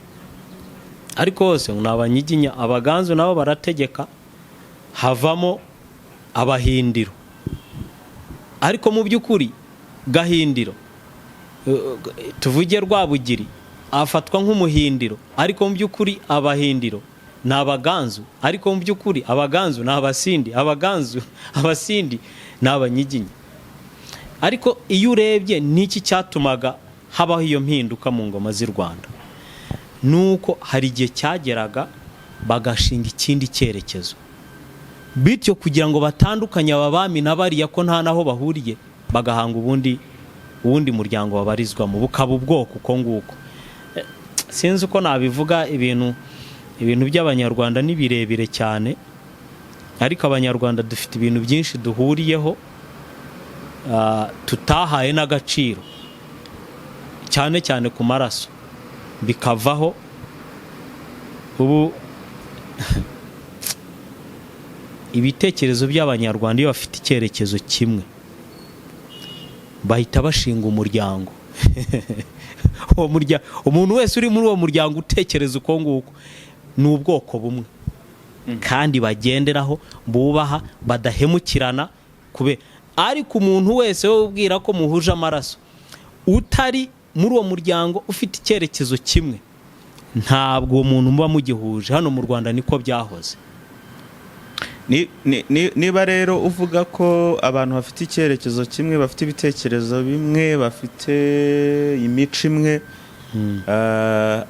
Speaker 2: ariko hose ni Abanyiginya. Abaganzu nabo barategeka, havamo Abahindiro. Ariko mu by'ukuri Gahindiro, tuvuge Rwabugiri, afatwa nk'Umuhindiro, ariko mu by'ukuri Abahindiro ni Abaganzu, ariko mu by'ukuri Abaganzu ni Abasindi, Abaganzu, Abasindi ni Abanyiginya. Ariko iyo urebye n'iki cyatumaga habaho iyo mpinduka mu ngoma z'i Rwanda, nuko hari igihe cyageraga bagashinga ikindi cyerekezo, bityo kugira ngo batandukanye aba bami na bariya ko nta naho bahuriye, bagahanga uwundi muryango babarizwamo, bukaba ubwoko uko nguko. Sinzi uko nabivuga, ibintu by'Abanyarwanda ni birebire cyane, ariko Abanyarwanda dufite ibintu byinshi duhuriyeho tutahaye n'agaciro, cyane cyane ku maraso bikavaho. Ubu ibitekerezo by'Abanyarwanda, iyo bafite icyerekezo kimwe, bahita bashinga umuryango. Uwo muryango, umuntu wese uri muri uwo muryango utekereza uko nguko, ni ubwoko bumwe kandi bagenderaho, bubaha, badahemukirana kube. Ariko umuntu wese wowe ubwira ko muhuje amaraso utari muri uwo muryango ufite icyerekezo kimwe, ntabwo uwo muntu muba mugihuje. Hano mu Rwanda niko byahoze.
Speaker 1: Niba rero uvuga ko abantu bafite icyerekezo kimwe, bafite ibitekerezo bimwe, bafite imico imwe,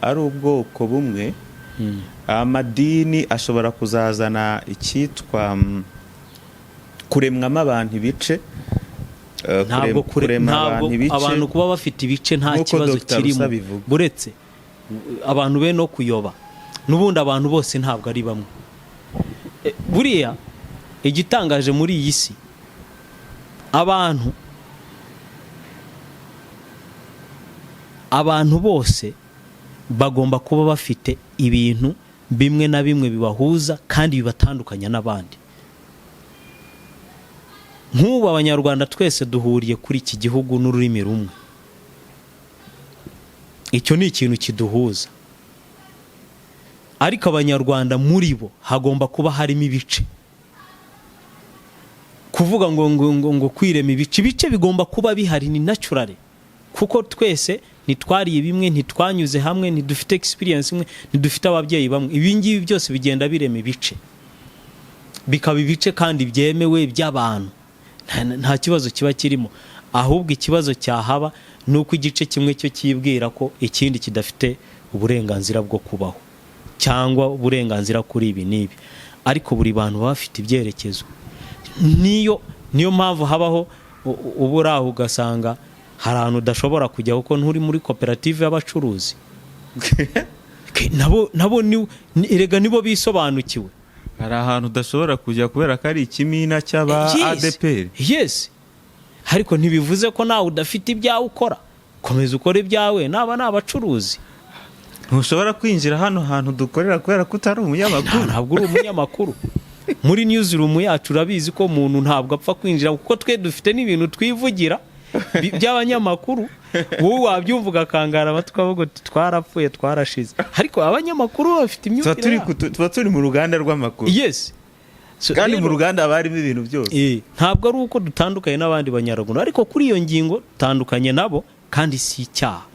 Speaker 1: ari ubwoko bumwe, amadini ashobora kuzazana icyitwa kuremwamo abantu ibice,
Speaker 2: Ntabwo
Speaker 1: kurema
Speaker 2: ntabwo
Speaker 1: abantu ibice.
Speaker 2: Abantu kuba bafite ibice nta
Speaker 1: Nk'uko
Speaker 2: kibazo
Speaker 1: Dr.
Speaker 2: kirimo.
Speaker 1: Rusa abivuga.
Speaker 2: Buretse abantu be no kuyoba, n'ubundi abantu bose ntabwo ari bamwe. Buriya igitangaje muri iyi si, abantu bose bagomba kuba bafite ibintu bimwe na bimwe bibahuza kandi bibatandukanya n'abandi. Nk'ubu Abanyarwanda twese duhuriye kuri iki gihugu n'ururimi rumwe, icyo ni ikintu kiduhuza. Ariko Abanyarwanda muri bo hagomba kuba harimo ibice. Kuvuga ngo kwirema ibice, ibice bigomba kuba bihari, ni natural, kuko twese ntitwariye bimwe, ntitwanyuze hamwe, ntidufite experience imwe, ntidufite ababyeyi bamwe. Ibi ngibi byose bigenda birema ibice, bikaba ibice kandi byemewe by'abantu. Nta kibazo kiba kirimo. Ahubwo ikibazo cyahaba ni uko igice kimwe cyo cyibwira ko ikindi kidafite uburenganzira bwo kubaho cyangwa uburenganzira kuri ibi n'ibi. Ariko buri bantu baba bafite ibyerekezo. Niyo mpamvu habaho uba uri aho ugasanga hari ahantu udashobora kujya kuko nturi muri koperative y'abacuruzi. Nabo erega nibo bisobanukiwe.
Speaker 1: Hari ahantu udashobora kujya kubera ko ari ikimina cy'aba
Speaker 2: Yes.
Speaker 1: ADEPR.
Speaker 2: Yes, ariko ntibivuze ko nawe udafite ibyawe ukora. Komeza ukore ibyawe, naba ni abacuruzi.
Speaker 1: Ntushobora kwinjira hano hantu dukorera kubera ko utari umunyamakuru.
Speaker 2: Ntabwo uri umunyamakuru. Muri newsroom yacu urabizi ko umuntu ntabwo apfa kwinjira, kuko twe dufite n'ibintu twivugira by'abanyamakuru. Wowe wabyumva ugakangara amatwi, ukavuga uti twarapfuye, twarashize. Ariko abanyamakuru bafite
Speaker 1: Tuba
Speaker 2: imyumvire
Speaker 1: turi
Speaker 2: yabo.
Speaker 1: Tuba turi mu ruganda rw'amakuru.
Speaker 2: Yes. So,
Speaker 1: kandi mu
Speaker 2: rero-
Speaker 1: ruganda haba harimo ibintu byose.
Speaker 2: Ntabwo ari uko dutandukanye n'abandi Banyarwanda, ariko kuri iyo ngingo dutandukanye nabo, kandi si icyaha.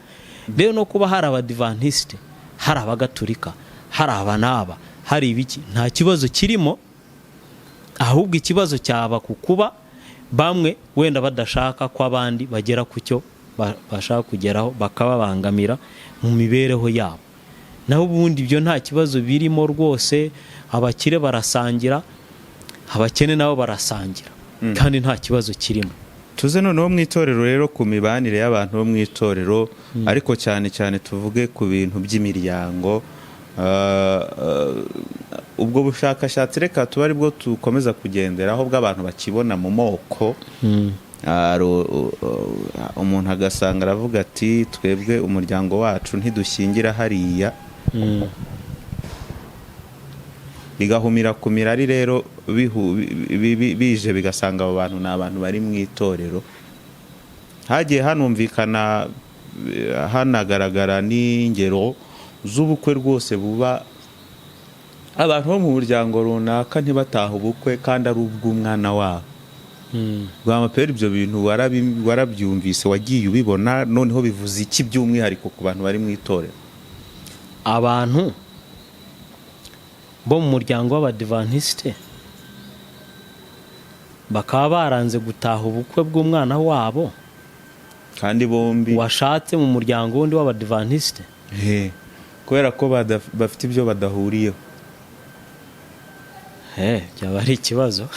Speaker 2: Rero no kuba hari Abadivantisite, hari Abagaturika, hari aba n'aba, hari ibiki, nta kibazo kirimo. Ahubwo ikibazo cyaba ku kuba bamwe wenda badashaka ko abandi bagera ku cyo bashaka kugeraho, bakababangamira mu mibereho yabo. Naho ubundi ibyo nta kibazo birimo rwose. Abakire barasangira, abakene nabo barasangira, kandi nta kibazo kirimo.
Speaker 1: Tuze noneho mu itorero rero, ku mibanire y'abantu bo mu itorero, ariko cyane cyane tuvuge ku bintu by'imiryango. Ubwo bushakashatsi reka tuba aribwo dukomeza kugenderaho, bw'abantu bakibona mu moko. Hari umuntu agasanga aravuga ati: "Twebwe umuryango wacu ntidushyingira hariya," bigahumira ku mirari. Rero bije bigasanga abo bantu ni abantu bari mu itorero. Hagiye hanumvikana, hanagaragara n'ingero z'ubukwe rwose buba, abantu bo mu muryango runaka ntibatahe ubukwe kandi ari ubw'umwana wabo. Bwamapera, ibyo bintu warabyumvise, wagiye ubibona? Noneho bivuze iki by'umwihariko ku bantu bari mu itorero?
Speaker 2: Abantu bo mu muryango w'Abadivantisite Bakaba baranze gutaha ubukwe bw'umwana wabo
Speaker 1: kandi bombi
Speaker 2: washatse mu muryango wundi w'Abadivantisite.
Speaker 1: Kubera ko bafite ibyo badahuriyeho.
Speaker 2: Byaba ari ikibazo.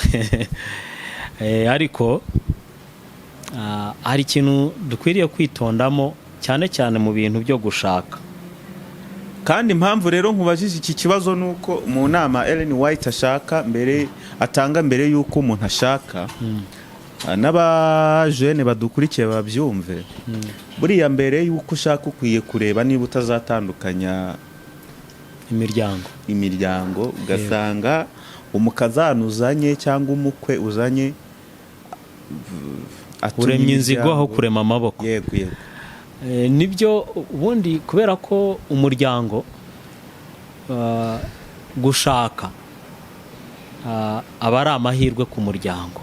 Speaker 2: Ariko hari ikintu dukwiriye kwitondamo, cyane cyane mu bintu byo gushaka.
Speaker 1: Kandi impamvu rero nkubajije iki kibazo ni uko mu nama Ellen White ashaka mbere, atanga mbere y'uko umuntu ashaka, n'abajene badukurikiye babyumve, buriya mbere y'uko ushaka ukwiye kureba niba utazatandukanya
Speaker 2: imiryango.
Speaker 1: Imiryango, ugasanga umukazana uzanye cyangwa umukwe uzanye atumye
Speaker 2: uremye inzigo aho
Speaker 1: imiryango.
Speaker 2: kurema amaboko.
Speaker 1: Yego.
Speaker 2: Nibyo ubundi, kubera ko umuryango, gushaka aba ari amahirwe ku muryango,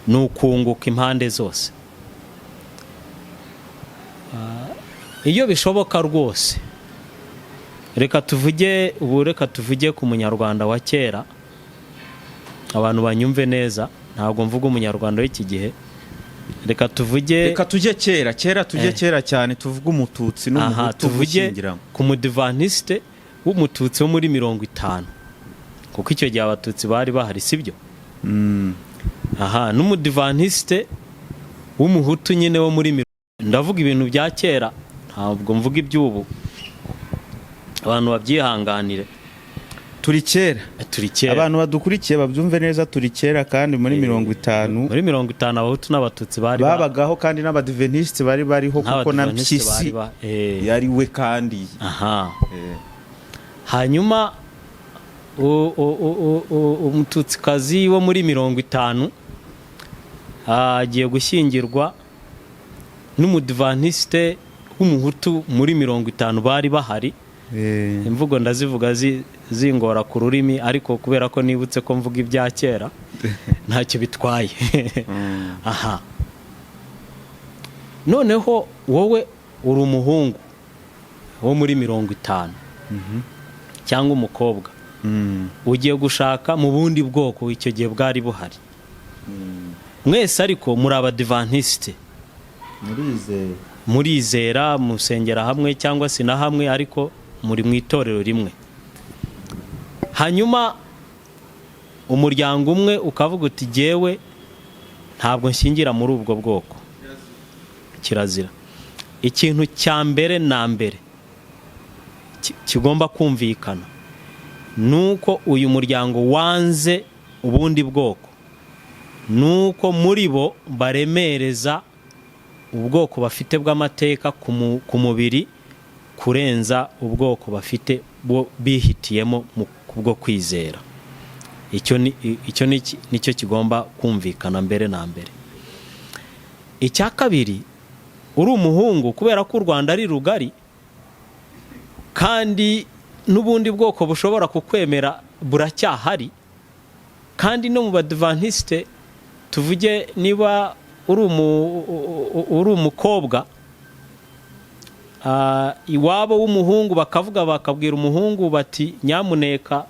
Speaker 2: ni ukunguka impande zose. Iyo bishoboka rwose, reka tuvuge ubu, reka tuvuge ku Munyarwanda wa kera, abantu banyumve neza, ntabwo mvuga Umunyarwanda w'iki gihe. Reka tuvuge
Speaker 1: Reka tujye kera kera, tujye kera cyane, tuvuge Umututsi n'Umuhutu
Speaker 2: tuvuge
Speaker 1: gushyingiranwa.
Speaker 2: ku Mudivantisite w'Umututsi wo muri 50, kuko icyo gihe Abatutsi bari bahari, sibyo? Aha, n'Umudivantisite w'Umuhutu nyine wo muri ndavuga ibintu bya kera, ntabwo mvuga iby'ubu, abantu babyihanganire.
Speaker 1: Turi kera.
Speaker 2: Turi kera.
Speaker 1: Abantu badukurikiye babyumve neza, turi kera kandi muri 50.
Speaker 2: Muri 50 Abahutu n'Abatutsi bari
Speaker 1: Babagaho, kandi n'Abadiventisite bari bariho, kuko na
Speaker 2: n'Abadiventisite
Speaker 1: Mpyisi
Speaker 2: bari
Speaker 1: yari we kandi.
Speaker 2: Hanyuma Umututsikazi wo muri 50 agiye gushyingirwa n'Umudivantisite w'Umuhutu muri 50 bari bahari. Imvugo ndazivuga zingora ku rurimi, ariko kubera ko nibutse ko mvuga ibya kera, ntacyo bitwaye. Aha noneho wowe uri umuhungu wo muri 50 cyangwa umukobwa, ugiye gushaka mu bundi bwoko icyo gihe bwari buhari. Mwese ariko muri Abadivantisite.
Speaker 1: Murizeye.
Speaker 2: Murizera, musengera hamwe cyangwa se na hamwe, ariko muri mu itorero rimwe. Hanyuma umuryango umwe ukavuga uti: "Jyewe ntabwo nshyingira muri ubwo bwoko, kirazira." Ikintu cya mbere na mbere kigomba kumvikana ni uko uyu muryango wanze ubundi bwoko, ni uko muri bo baremereza ubwoko bafite bw'amateka ku mubiri kurenza ubwoko bafite bwo bihitiyemo bwo kwizera. Icyo nicyo kigomba kumvikana mbere na mbere. Icya kabiri, uri umuhungu, kubera ko u Rwanda ari rugari kandi n'ubundi bwoko bushobora kukwemera buracyahari, kandi no mu Badivantisite, tuvuge niba uri umukobwa, iwabo w'umuhungu bakavuga, bakabwira umuhungu bati: "Nyamuneka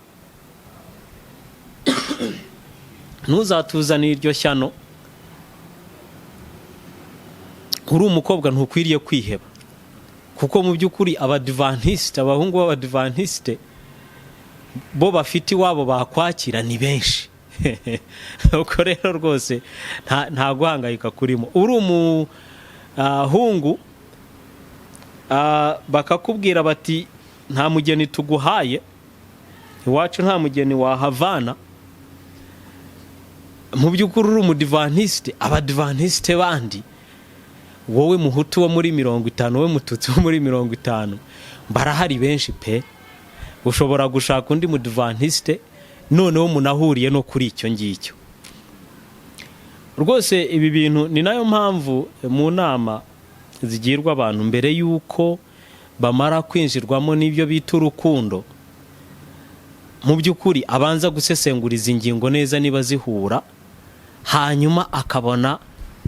Speaker 2: ntuzatuzanire iryo shyano." Uri umukobwa ntukwiriye kwiheba, kuko mu by'ukuri Abadivantisite, abahungu b'Abadivantisite bo bafite iwabo bakwakira ni benshi. Ubwo rero rwose nta guhangayika kurimo. Uri umuhungu, bakakubwira bati: "Nta mugeni tuguhaye, iwacu nta mugeni wahavana." Mu by'ukuri uri Umudivantisite, Abadivantisite bandi, wowe Muhutu wo muri 50, wowe Mututsi wo muri 50, barahari benshi pe. Ushobora gushaka undi Mudivantisite noneho munahuriye no kuri icyo ngicyo. Rwose ibi bintu ni nayo mpamvu mu nama zigirwa abantu mbere y'uko bamara kwinjirwamo n'ibyo bita urukundo, mu by'ukuri abanza gusesengura izi ngingo neza niba zihura, hanyuma akabona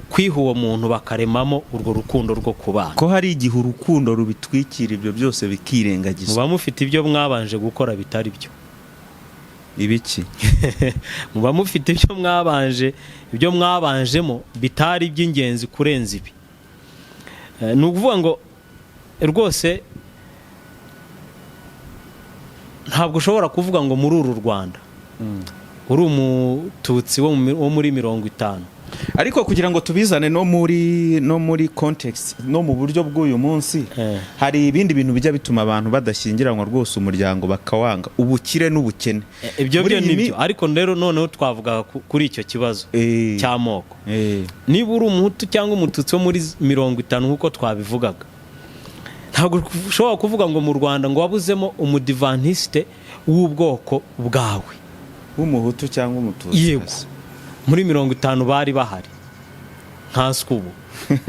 Speaker 2: kwiha uwo muntu, bakaremamo urwo rukundo rwo kubana.
Speaker 1: Ko hari igihe urukundo rubitwikira ibyo byose bikirengagizwa.
Speaker 2: Muba mufite ibyo mwabanje gukora bitari byo.
Speaker 1: Ibiki?
Speaker 2: Muba mufite ibyo mwabanje, ibyo mwabanjemo bitari iby'ingenzi kurenza ibi. Ni ukuvuga ngo rwose ntabwo ushobora kuvuga ngo muri uru Rwanda uri Umututsi wo muri 50.
Speaker 1: Ariko kugira ngo tubizane no muri context, no mu buryo bw'uyu munsi, hari ibindi bintu bijya bituma abantu badashyingiranwa rwose, umuryango bakawanga: ubukire n'ubukene.
Speaker 2: Ibyo
Speaker 1: Muri
Speaker 2: byo
Speaker 1: iyi
Speaker 2: ni byo, ariko rero noneho twavuga kuri icyo kibazo cy'amoko. Niba uri Umuhutu cyangwa Umututsi wo muri 50 nk'uko twabivugaga, ntabwo ushobora kuvuga ngo mu Rwanda ngo wabuzemo Umudivantisite w'ubwoko bwawe
Speaker 1: w'Umuhutu cyangwa Umututsi.
Speaker 2: Yego, muri 50 bari bahari, nkanswe ubu,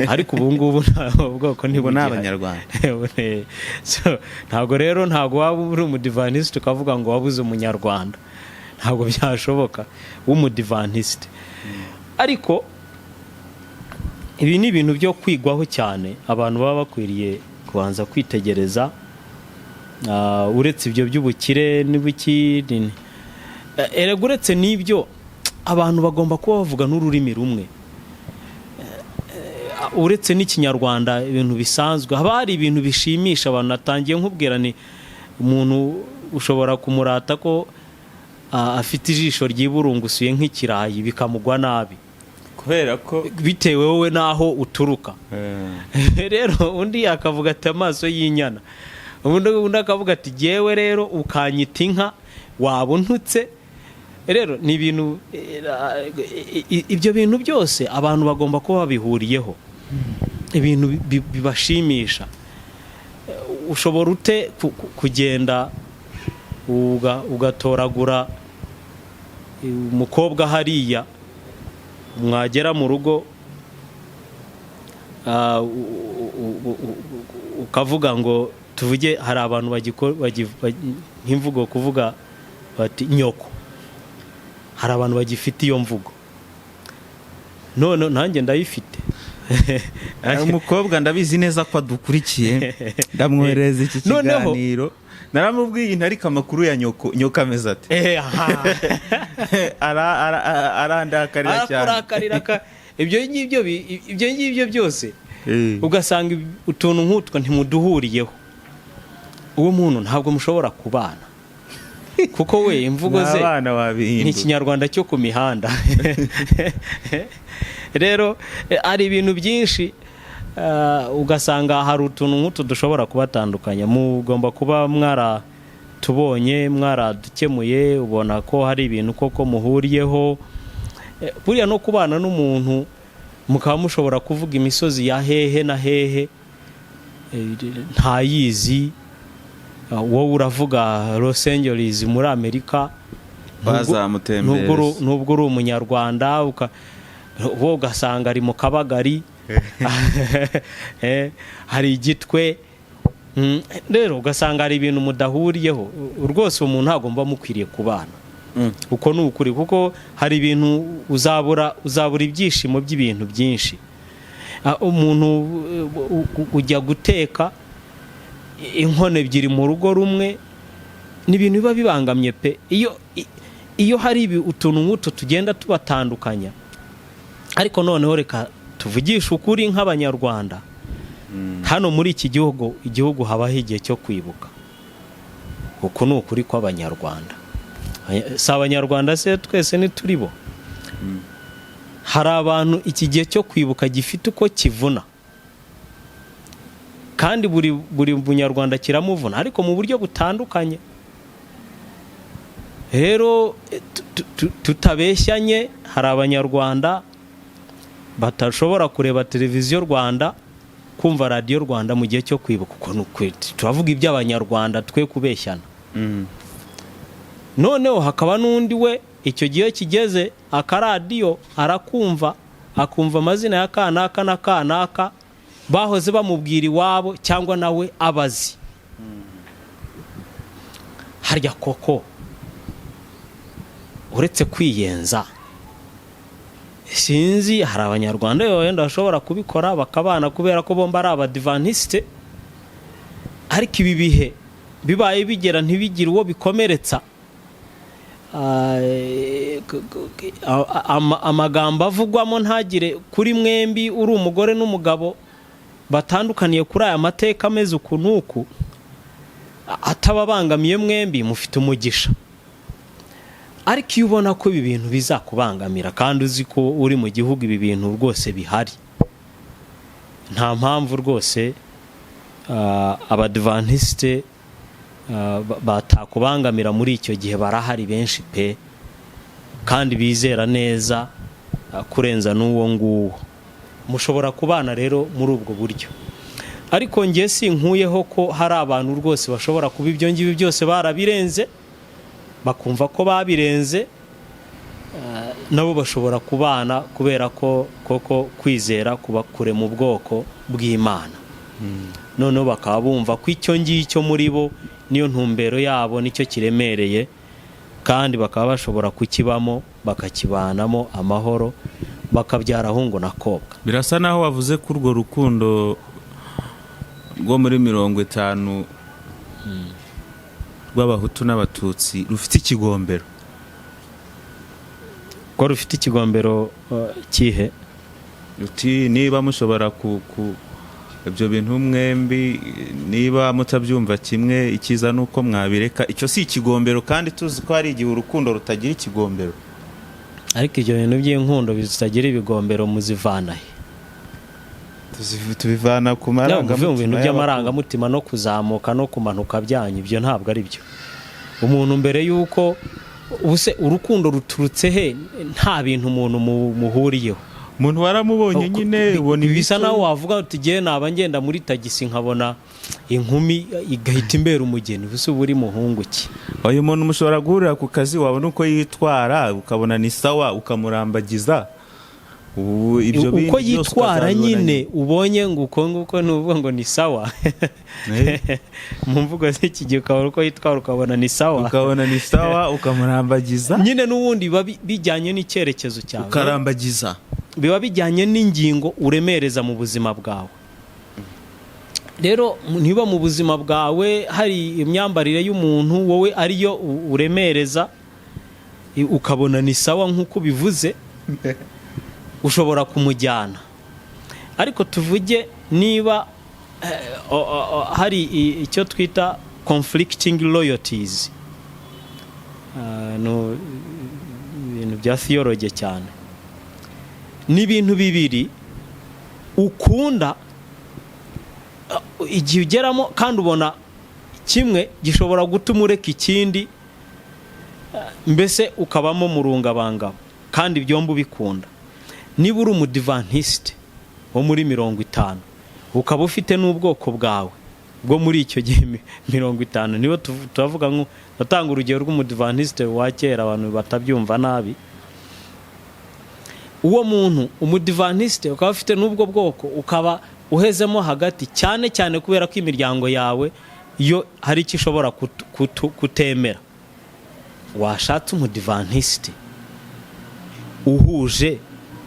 Speaker 2: ariko ubu ngubu nta bwoko
Speaker 1: Ubu ni
Speaker 2: ntibugihari.
Speaker 1: Abanyarwanda.
Speaker 2: So, ntabwo rero, ntabwo waba uri Umudivantisite ukavuga ngo wabuze Umunyarwanda, ntabwo byashoboka w'Umudivantisite. Ariko ibi ni ibintu byo kwigwaho cyane, abantu baba bakwiriye kubanza kwitegereza. Uretse ibyo by'ubukire n'ubuki, erega uretse n'ibyo, abantu bagomba kuba bavuga n'ururimi rumwe. Uretse n'Ikinyarwanda, ibintu bisanzwe, haba hari ibintu bishimisha abantu. Natangiye nkubwira ni umuntu ushobora kumurata ko afite ijisho ryiburungusuye nk'ikirayi, bikamugwa nabi.
Speaker 1: Kubera ko
Speaker 2: Bitewe wowe n'aho uturuka. Rero undi akavuga ati amaso y'inyana, undi akavuga ati jyewe rero ukanyita inka waba untutse. Rero ni ibintu, ibyo bintu byose abantu bagomba kuba babihuriyeho, ibintu bibashimisha. Ushobora ute kugenda ugatoragura umukobwa hariya, mwagera mu rugo ukavuga ngo, tuvuge hari abantu nk'imvugo kuvuga bati nyoko, hari abantu bagifite iyo mvugo, none nanjye ndayifite.
Speaker 1: Hari umukobwa ndabizi neza ko adukurikiye, ndamwoherereza iki kiganiro. Naramubwiye nti ariko amakuru ya nyoko, nyoko ameze ate?
Speaker 2: Aha.
Speaker 1: Arandakarira cyane.
Speaker 2: Arakurakarira ibyo ngibyo byose, ugasanga utuntu nk'utwo ntimuduhuriyeho, uwo muntu ntabwo mushobora kubana, kuko we imvugo ze
Speaker 1: N'abana
Speaker 2: ni
Speaker 1: wabihindura.
Speaker 2: Ikinyarwanda cyo ku mihanda. Rero hari ibintu byinshi, ugasanga hari utuntu nk'utu dushobora kubatandukanya, mugomba kuba mwaratubonye, mwaradukemuye, ubona ko hari ibintu koko muhuriyeho. Buriya no kubana n'umuntu mukaba mushobora kuvuga imisozi ya hehe na hehe, ntayizi, wowe uravuga Los Angeles muri Amerika,
Speaker 1: Bazamutembereza.
Speaker 2: nubwo uri Umunyarwanda, wowe ugasanga ari mu Kabagari, hari Igitwe. Rero ugasanga hari ibintu mudahuriyeho rwose, umuntu ntabwo muba mukwiriye kubana. Uko ni ukuri, kuko hari ibintu uzabura ibyishimo by'ibintu byinshi. Umuntu ujya guteka inkono ebyiri mu rugo rumwe, ni ibintu biba bibangamye pe. Iyo hari utuntu nk'utu tugenda tubatandukanya. Ariko noneho reka tuvugishe ukuri nk'Abanyarwanda hano muri iki gihugu, igihugu habaho igihe cyo kwibuka. Uku ni ukuri kw'Abanyarwanda. Si Abanyarwanda se twese ntituri bo? Hari abantu iki gihe cyo kwibuka gifite uko kivuna, kandi buri Munyarwanda kiramuvuna, ariko mu buryo butandukanye. Rero tutabeshyanye, hari Abanyarwanda batashobora kureba Televiziyo Rwanda, kumva Radiyo Rwanda mu gihe cyo kwibuka. Uko ni ukuri, turavuga iby'Abanyarwanda, twe kubeshyana. Noneho hakaba n'undi we icyo gihe kigeze akaradiyo arakumva, akumva amazina ya kanaka na kanaka bahoze bamubwira iwabo, cyangwa nawe abazi harya koko. Uretse kwiyenza, sinzi, hari Abanyarwanda wenda bashobora kubikora bakabana kubera ko bombi ari Abadivantisite, ariko ibi bihe bibaye bigera ntibigire uwo bikomeretsa. amagambo avugwamo ntagire kuri mwembi, uri umugore n'umugabo batandukaniye kuri aya mateka ameze uku n'uku, atababangamiye mwembi, mufite umugisha. Ariko iyo ubona ko ibi bintu bizakubangamira, kandi uzi ko uri mu gihugu ibi bintu rwose bihari, nta mpamvu rwose Abadivantisite batakubangamira muri icyo gihe. Barahari benshi pe, kandi bizera neza kurenza n'uwo nguwo. Mushobora kubana rero muri ubwo buryo. Ariko njye sinkuyeho ko hari abantu rwose bashobora kuba ibyo ngibyo byose barabirenze, bakumva ko babirenze, nabo bashobora kubana, kubera ko koko kwizera kuba kure mu bwoko bw'Imana, noneho bakaba bumva ko icyo ngicyo muri bo niyo ntumbero yabo, nicyo kiremereye, kandi bakaba bashobora kukibamo, bakakibanamo amahoro, bakabyara ahungu na kobwa.
Speaker 1: Birasa naho wavuze ko urwo rukundo rwo muri 50 rw'Abahutu n'Abatutsi rufite ikigombero.
Speaker 2: Ko rufite ikigombero kihe?
Speaker 1: Uti niba mushobora ku ibyo bintu mwembi, niba mutabyumva kimwe, icyiza ni uko mwabireka. Icyo si ikigombero? Kandi tuzi ko hari igihe urukundo rutagira ikigombero.
Speaker 2: Ariko ibyo bintu by'inkundo zitagira ibigombero muzivana he?
Speaker 1: Tubivana ku
Speaker 2: Yaba muve mu bintu
Speaker 1: marangamutima.
Speaker 2: by'amarangamutima no kuzamuka no kumanuka byanyu. Ibyo ntabwo ari byo. Umuntu mbere y'uko ubuse urukundo ruturutse he nta bintu umuntu muhuriyeho?
Speaker 1: Umuntu waramubonye nyine, ubona
Speaker 2: Bisa
Speaker 1: imico.
Speaker 2: naho wavuga uti igihe naba ngenda muri tagisi nkabona inkumi igahita imbera umugeni, ubuse uba uri muhungu ki?
Speaker 1: Uyu muntu mushobora guhurira ku kazi, wabona uko yitwara ukabona ni sawa, ukamurambagiza. Ubu ibyo bindi
Speaker 2: Uko
Speaker 1: byose
Speaker 2: yitwara
Speaker 1: ukazabibona
Speaker 2: nyine
Speaker 1: nyuma.
Speaker 2: Ubonye ngo uko nguko, ntuvuga ngo ni sawa. Mu mvugo z'iki gihe, ukabona uko yitwara ukabona ni sawa.
Speaker 1: Ukabona ni sawa, ukamurambagiza.
Speaker 2: Nyine n'ubundi biba bijyanye n'icyerekezo cyawe.
Speaker 1: Ukarambagiza.
Speaker 2: Biba bijyanye n'ingingo uremereza mu buzima bwawe. Rero niba mu buzima bwawe hari imyambarire y'umuntu wowe ariyo uremereza, ukabona ni sawa nk'uko bivuze, ushobora kumujyana. Ariko tuvuge niba hari icyo twita conflicting loyalties, ibintu bya theology cyane, ni ibintu bibiri ukunda, igihe ugeramo kandi ubona kimwe gishobora gutuma ureka ikindi, mbese ukabamo murungabangabo kandi byombi ubikunda. Niba uri Umudivantisite wo muri 50, ukaba ufite n'ubwoko bwawe bwo muri icyo gihe 50, niba turavuga nko batanga urugero rw'Umudivantisite wa kera, abantu batabyumva nabi. Uwo muntu Umudivantisite, ukaba ufite n'ubwo bwoko, ukaba uhezemo hagati cyane cyane kubera ko imiryango yawe yo hari icyo ishobora kutemera, washatse Umudivantisite uhuje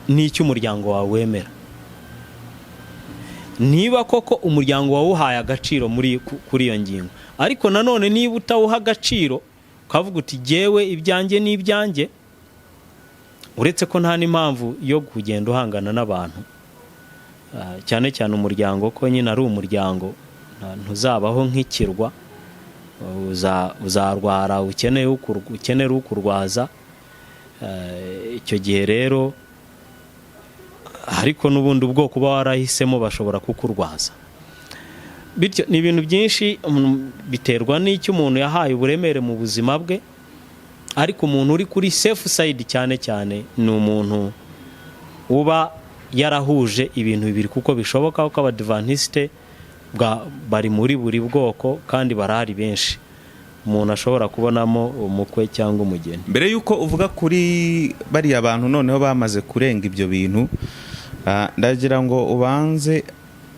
Speaker 2: n'icyo umuryango wawe wemera, niba koko umuryango wawuhaye agaciro muri kuri iyo ngingo. Ariko nanone niba utawuha agaciro, ukavuga uti jyewe ibyanjye ni ibyanjye, uretse ko nta n'impamvu yo kugenda uhangana n'abantu, cyane cyane umuryango, ko nyine ari umuryango, ntuzabaho nk'ikirwa. Uzarwara ukeneye ukurwaza. Icyo gihe rero, ariko n'ubundi ubwoko uba warahisemo bashobora kukurwaza. Bityo ni ibintu byinshi, biterwa n'icyo umuntu yahaye uburemere mu buzima bwe. Ariko umuntu uri kuri safe side cyane cyane ni umuntu uba yarahuje ibintu bibiri, kuko bishoboka ko Abadivantisite bari muri buri bwoko kandi barahari benshi, umuntu ashobora kubonamo umukwe cyangwa umugeni.
Speaker 1: Mbere y'uko uvuga kuri bariya bantu noneho bamaze kurenga ibyo bintu, ndagira ngo ubanze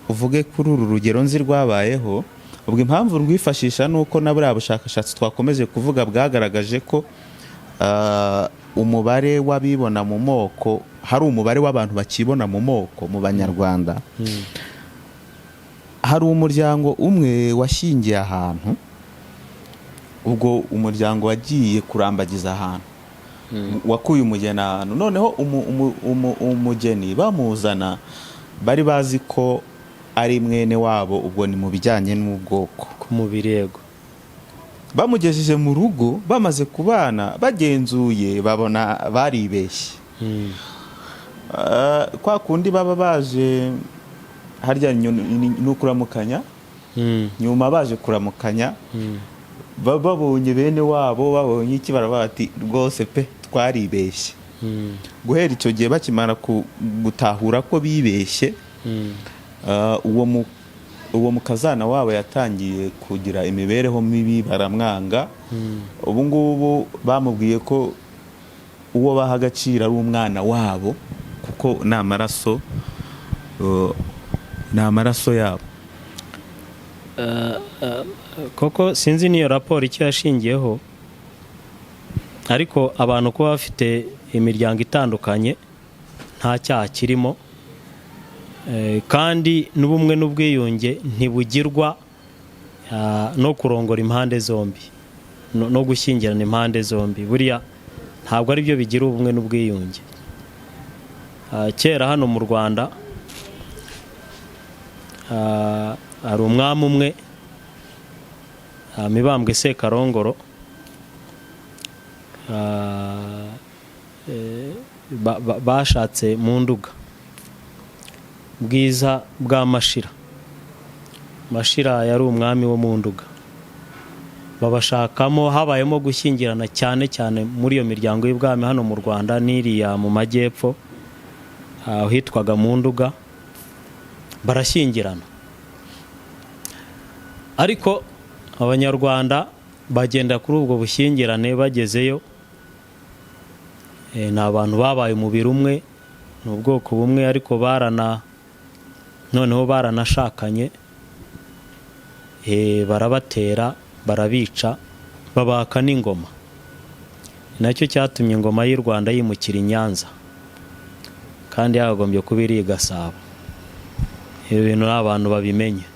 Speaker 1: uvuge kuri uru rugero nzi rwabayeho. Ubwo impamvu rwifashisha ni uko na buriya bushakashatsi twakomeje kuvuga bwagaragaje ko umubare w'abibona mu moko, hari umubare w'abantu bakibona mu moko mu Banyarwanda. Hari umuryango umwe washyingiye ahantu. Ubwo umuryango wagiye kurambagiza ahantu, wakuye umugeni ahantu, noneho umugeni bamuzana bari bazi ko ari mwene wabo. Ubwo ni mu bijyanye n'ubwoko.
Speaker 2: Ku mubiri, yego.
Speaker 1: Bamugejeje mu rugo, bamaze kubana, bagenzuye babona baribeshye. Kwa kundi baba baje harya ni ukuramukanya. Nyuma baje kuramukanya, babonye bene wabo, babonye iki, baravuga bati: "Rwose pe, twaribeshye." Guhera icyo gihe bakimara gutahura ko bibeshye, uwo mukazana wabo yatangiye kugira imibereho mibi, baramwanga. Ubu ngubu bamubwiye ko uwo baha agaciro ari umwana wabo, kuko ni amaraso, ni amaraso yabo.
Speaker 2: Koko sinzi n'iyo raporo icyo yashingiyeho, ariko abantu kuba bafite imiryango itandukanye nta cyaha kirimo. Kandi n'ubumwe n'ubwiyunge ntibugirwa no kurongora impande zombi, no gushyingirana impande zombi. Buriya ntabwo ari byo bigira ubumwe n'ubwiyunge. Kera hano mu Rwanda, hari umwami umwe, Mibambwe Sekarongoro, bashatse mu Nduga, bwiza bwa Mashira. Mashira yari umwami wo mu Nduga. Babashakamo, habayemo gushyingirana cyane cyane muri iyo miryango y'ubwami hano mu Rwanda n'iriya mu majyepfo ahitwaga mu Nduga, barashyingirana. Ariko Abanyarwanda bagenda kuri ubwo bushyingirane, bagezeyo, ni abantu babaye umubiri umwe, ni ubwoko bumwe, ariko barana noneho baranashakanye, barabatera, barabica, babaka n'ingoma. Ni nacyo cyatumye ingoma y'u Rwanda yimukira i Nyanza kandi yakagombye kuba iri i Gasabo. Ibi bintu ni abantu babimenye.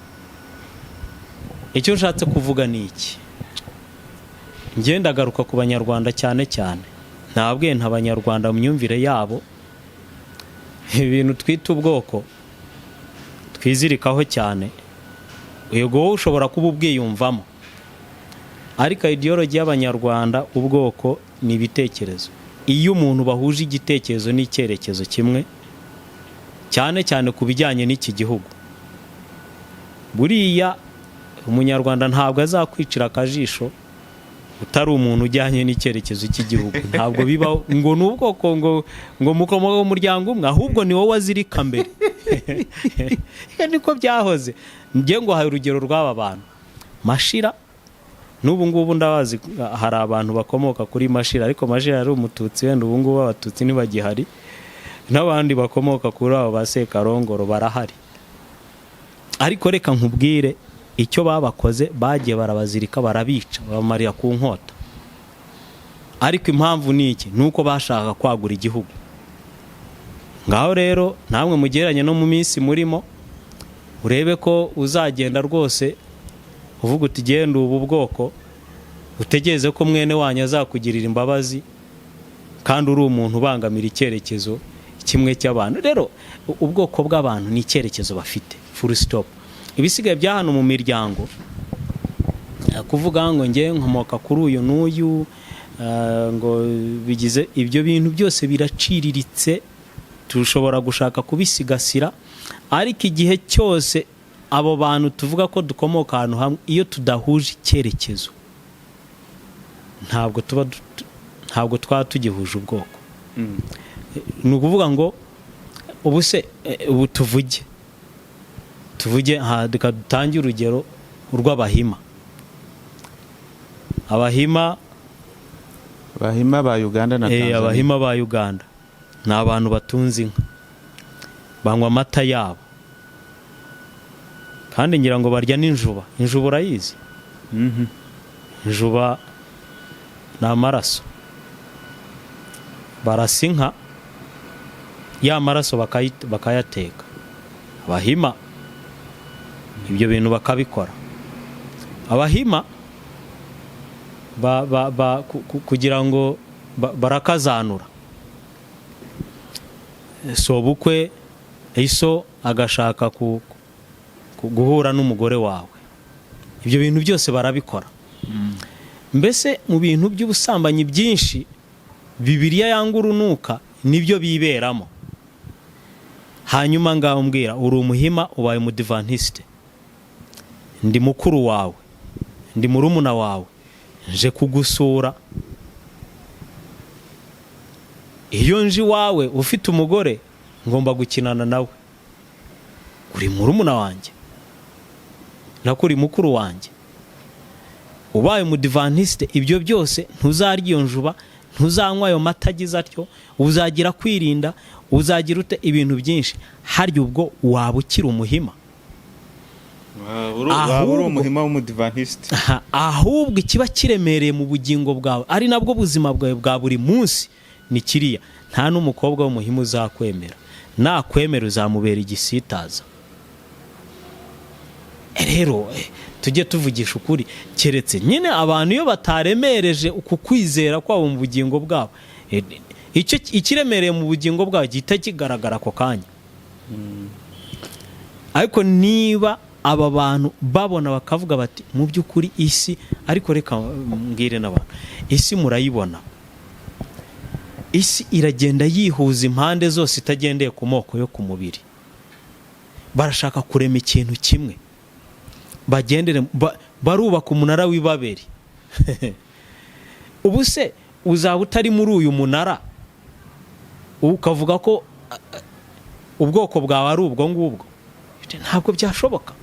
Speaker 2: Icyo nshatse kuvuga ni iki: ngenda agaruka ku Banyarwanda cyane cyane, ntabwo nta Banyarwanda mu myumvire yabo, ibintu twita ubwoko twizirikaho cyane. Yego, wowe ushobora kuba ubwiyumvamo, ariko ideology y'Abanyarwanda, ubwoko ni ibitekerezo. Iyo umuntu bahuje igitekerezo n'icyerekezo kimwe, cyane cyane ku bijyanye n'iki gihugu, buriya Umunyarwanda ntabwo azakwicira akajisho utari umuntu ujyanye n'icyerekezo cy'igihugu. Ntabwo bibaho ngo ni ubwoko, ngo mukomoka mu muryango umwe, ahubwo ni wowe azirika mbere. Niko byahoze. Njye ngo hari urugero rw'aba bantu Mashira, n'ubu ngubu ndabazi, hari abantu bakomoka kuri Mashira, ariko Mashira yari Umututsi. Wenda ubu ngubu Abatutsi ntibagihari, n'abandi bakomoka kuri abo ba Sekarongoro barahari. Ariko reka nkubwire icyo babakoze: bagiye barabazirika, barabica, babamarira ku nkota. Ariko impamvu ni iki? Ni uko bashaka kwagura igihugu. Ngaho rero namwe mugeranye no mu minsi murimo, urebe ko uzagenda rwose uvuga uti: "Genda ubu bwoko", utegereze ko mwene wanyu azakugirira imbabazi, kandi uri umuntu ubangamira icyerekezo kimwe cy'abantu. Rero ubwoko bw'abantu ni icyerekezo bafite, full stop. Ibisigaye bya hano mu miryango, kuvuga ngo nge nkomoka kuri uyu n'uyu, ngo bigize ibyo bintu byose biraciriritse. Dushobora gushaka kubisigasira, ariko igihe cyose abo bantu tuvuga ko dukomoka ahantu hamwe, iyo tudahuje icyerekezo, ntabwo twaba tugihuje ubwoko. Ni ukuvuga ngo ubu se, ubu tuvuge reka dutange urugero rw'Abahima. Abahima,
Speaker 1: Bahima ba Uganda na Tanzania.
Speaker 2: Abahima ba Uganda ni abantu batunze inka, banywa amata yabo, kandi ngira ngo barya n'injuba. Injuba urayizi?
Speaker 1: Mhm.
Speaker 2: Injuba ni amaraso. Barasa inka, ya maraso bakayateka. Abahima ibyo bintu bakabikora. Abahima kugira ngo barakazanura sobukwe, iso agashaka guhura n'umugore wawe. Ibyo bintu byose barabikora. Mbese mu bintu by'ubusambanyi byinshi Bibiliya yanga urunuka, nibyo biberamo. Hanyuma ngaho mbwira, uri umuhima, ubaye umudivantisite, ndi mukuru wawe, ndi murumuna wawe, nje kugusura. Iyo nje iwawe ufite umugore, ngomba gukinana nawe. Uri murumuna wanjye, nako uri mukuru wanjye. Ubaye umudivantisite, ibyo byose ntuzarya iyo njuba, ntuzanywa ayo mata agize atyo, uzagira kwirinda, uzagira ute ibintu byinshi. Harya ubwo waba ukiri umuhima?
Speaker 1: Waba uri umuhima w'umudivantisite.
Speaker 2: Aha, ahubwo ikiba kiremereye mu bugingo bwawe, ari nabwo buzima bwawe bwa buri munsi, ni kiriya. Nta n'umukobwa w'umuhima uzakwemera. Nakwemera, uzamubera igisitaza. Rero tujye tuvugisha ukuri. Keretse nyine abantu iyo bataremereje uku kwizera kwabo mu bugingo bwabo, icyo ikiremereye mu bugingo bwabo gihita kigaragara ako kanya. Ariko niba aba bantu babona bakavuga bati mu by'ukuri isi, ariko reka mbwire n'abantu, isi murayibona, isi iragenda yihuza impande zose itagendeye ku moko yo ku mubiri. Barashaka kurema ikintu kimwe bagendere, barubaka umunara w'Ibaberi. Ubu se uzaba utari muri uyu munara, ukavuga ko ubwoko bwawe ari ubwo ngubwo? Ntabwo byashoboka.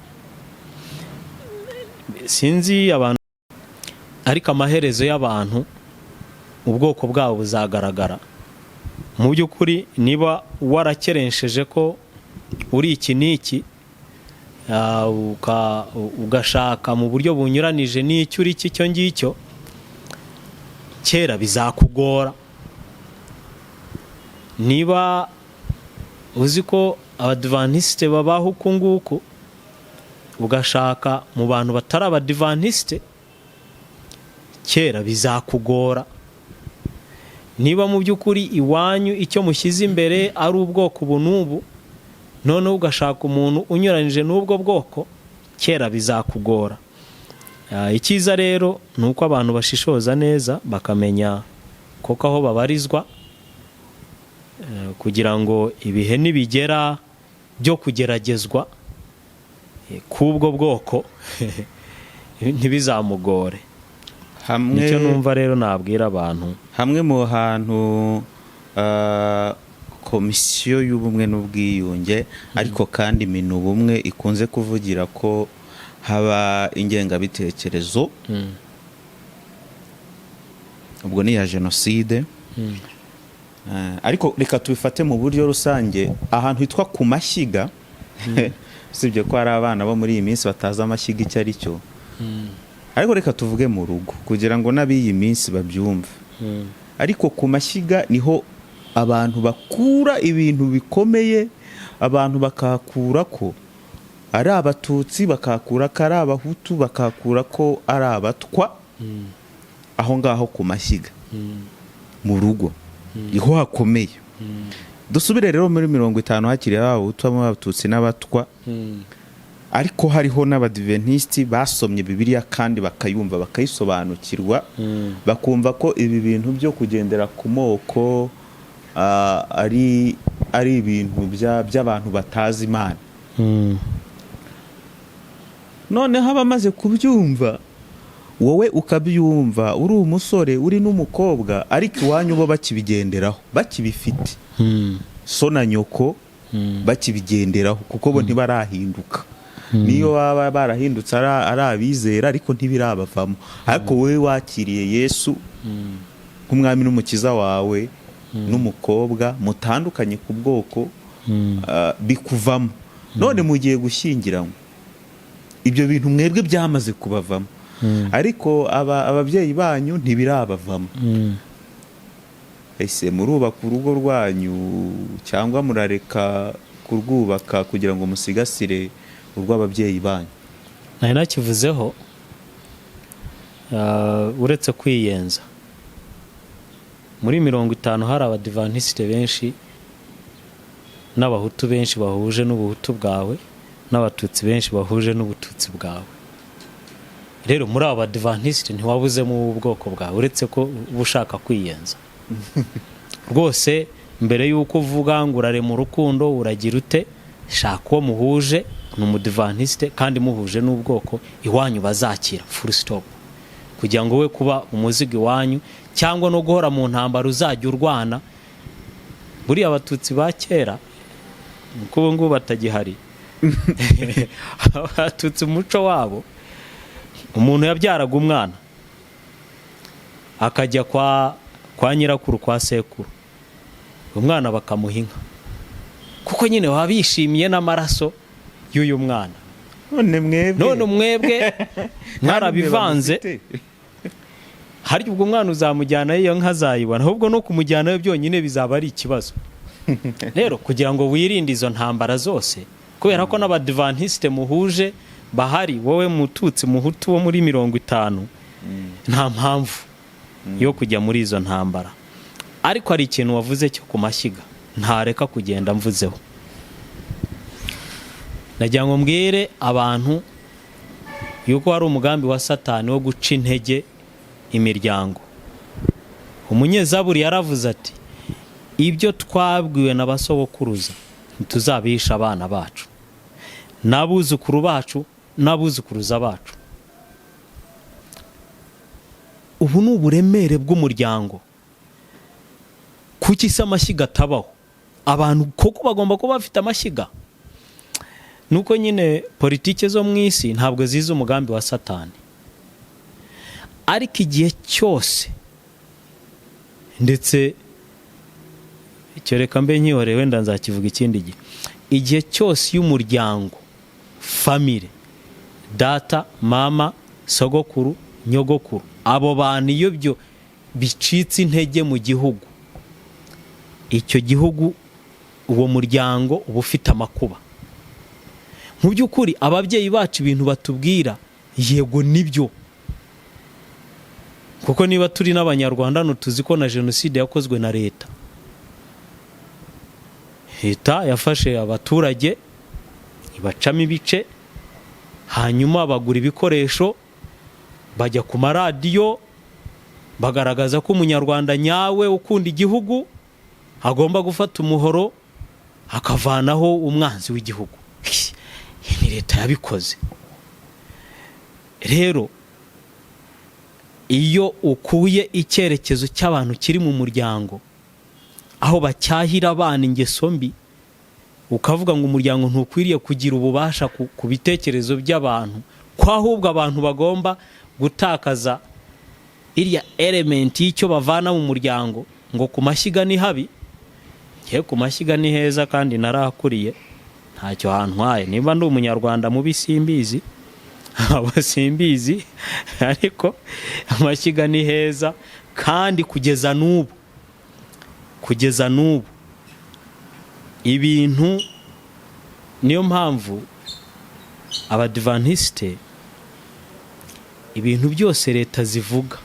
Speaker 2: Sinzi abantu, ariko amaherezo y'abantu ubwoko bwabo buzagaragara. Mu by'ukuri, niba warakerensheje ko uri iki n'iki, ugashaka mu buryo bunyuranije n'icyo uri cyo ngicyo, kera bizakugora. Niba uzi ko abadivantisite babaho uku nguku, ugashaka mu bantu batari abadivantisite, kera bizakugora. Niba mu by'ukuri iwanyu icyo mushyize imbere ari ubwoko ubu n'ubu, noneho ugashaka umuntu unyuranyije n'ubwo bwoko, kera bizakugora. Icyiza rero ni uko abantu bashishoza neza, bakamenya koko aho babarizwa, kugira ngo ibihe nibigera byo kugeragezwa k'ubwo bwoko ntibizamugore.
Speaker 1: Hamwe
Speaker 2: Nicyo numva rero nabwira abantu.
Speaker 1: Hamwe mu hantu Komisiyo y'Ubumwe n'Ubwiyunge, ariko kandi Minubumwe, ikunze kuvugira ko haba ingengabitekerezo, ubwo ni iya jenoside. Ariko reka tubifate mu buryo rusange. Ahantu hitwa ku mashyiga, usibye ko hari abana bo muri iyi minsi batazi amashyiga icyo ari cyo, ariko reka tuvuge mu rugo kugira ngo n'ab'iyi minsi babyumve. Ariko ku mashyiga niho abantu bakura ibintu bikomeye. Abantu bakahakura ko ari abatutsi, bakahakura ko ari abahutu, bakahakura ko ari abatwa. Aho ngaho ku mashyiga mu rugo niho hakomeye. Dusubire rero muri 50, hakiri abahutu, abatutsi n'abatwa, ariko hariho n'abadiventisiti basomye Bibiliya kandi bakayumva, bakayisobanukirwa, bakumva ko ibi bintu byo kugendera ku moko ari ibintu by'abantu batazi Imana. Noneho abamaze kubyumva, wowe ukabyumva uri umusore, uri n'umukobwa, ariko iwanyu bo bakibigenderaho, bakibifite, so na nyoko bakibigenderaho, kuko bo ntibarahinduka. Niyo baba barahindutse ari abizera, ariko ntibirabavamo. Ariko wowe wakiriye Yesu nk'umwami n'umukiza wawe, n'umukobwa mutandukanye ku bwoko, bikuvamo. None mugiye gushyingiranwa, ibyo bintu mwebwe byamaze kubavamo, ariko ababyeyi banyu ntibirabavamo. Ese murubaka urugo rwanyu cyangwa murareka kurwubaka kugira ngo musigasire urw'ababyeyi banyu?
Speaker 2: Nari nakivuzeho. Uretse kwiyenza, muri 50 hari Abadivantisite benshi n'Abahutu benshi bahuje n'ubuhutu bwawe, n'Abatutsi benshi bahuje n'ubututsi bwawe. Rero muri abo Badivantisite ntiwabuzemo ubwoko bwawe, uretse ko uba ushaka kwiyenza rwose. Mbere y'uko uvuga ngo urarema urukundo, uragira ute, shaka uwo muhuje, ni Umudivantisite kandi muhuje n'ubwoko, iwanyu bazakira, full stop, kugira ngo we kuba umuzigo iwanyu cyangwa no guhora mu ntambara uzajya urwana. Buriya Abatutsi ba kera, kuko ubu ngubu batagihari, Abatutsi umuco wabo, umuntu yabyaraga umwana akajya kwa nyirakuru, kwa sekuru, umwana bakamuha inka, kuko nyine baba bishimiye n'amaraso y'uyu mwana.
Speaker 1: None mwebwe?
Speaker 2: None mwebwe mwarabivanze.
Speaker 1: Mufite.
Speaker 2: Harya ubwo umwana uzamujyanayo, iyo nka azayibona? Ahubwo no kumujyanayo byonyine bizaba ari ikibazo. Rero kugira ngo wirinde izo ntambara zose, kubera ko n'Abadivantisite muhuje bahari, wowe Mututsi, Muhutu wo muri 50, nta mpamvu yo kujya muri izo ntambara. Ariko hari ikintu wavuze cyo ku mashyiga ntareka kugenda mvuzeho. Nagira ngo mbwire abantu yuko hari umugambi wa Satani wo guca intege imiryango. Umunyezaburi yaravuze ati: "Ibyo twabwiwe na basogokuruza ntituzabihisha abana bacu n'abuzukuru bacu n'abuzukuruza bacu." Ubu ni uburemere bw'umuryango. Kuki se amashyiga atabaho? Abantu koko bagomba kuba bafite amashyiga. Nuko nyine politiki zo mu isi ntabwo zizi umugambi wa Satani. Ariko igihe cyose, ndetse icyo reka mbe nkihoreye, wenda nzakivuga ikindi gihe, igihe cyose iyo umuryango, family, data, mama, sogokuru, nyogokuru, abo bantu, iyo byo bicitse intege mu gihugu, icyo gihugu, uwo muryango uba ufite amakuba. Mu by'ukuri ababyeyi bacu ibintu batubwira, yego nibyo, kuko niba turi n'Abanyarwanda hano, tuzi ko na jenoside yakozwe na leta. Leta yafashe abaturage ibacamo ibice, hanyuma bagura ibikoresho, bajya ku maradiyo bagaragaza ko Umunyarwanda nyawe ukunda igihugu agomba gufata umuhoro akavanaho umwanzi w'igihugu. Iyi ni leta yabikoze. Rero iyo ukuye icyerekezo cy'abantu kiri mu muryango, aho bacyahira abana ingeso mbi, ukavuga ngo umuryango ntukwiriye kugira ububasha ku bitekerezo by'abantu, ko ahubwo abantu bagomba gutakaza iriya element y'icyo bavana mu muryango, ngo ku mashyiga ni habi. Ngewe ku mashyiga ni heza kandi narahakuriye, ntacyo hantwaye. Niba ndi Umunyarwanda mubi simbizi, abo simbizi, ariko amashyiga ni heza. Kandi kugeza n'ubu ibintu, niyo mpamvu Abadivantisite, ibintu byose leta zivuga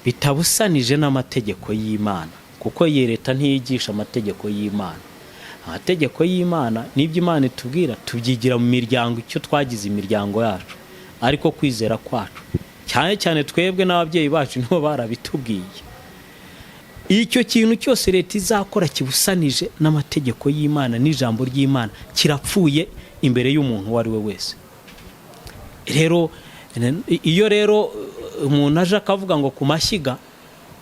Speaker 2: bitabusanije n'amategeko y'Imana, kuko iyi leta ntiyigisha amategeko y'Imana. Amategeko y'Imana n'ibyo Imana itubwira tubyigira mu miryango, icyo twagize imiryango yacu. Ariko kwizera kwacu, cyane cyane twebwe n'ababyeyi bacu nibo barabitubwiye. Icyo kintu cyose leta izakora kibusanije n'amategeko y'Imana n'ijambo ry'Imana kirapfuye imbere y'umuntu uwo ari we wese. Rero iyo rero umuntu aje akavuga ngo ku mashyiga,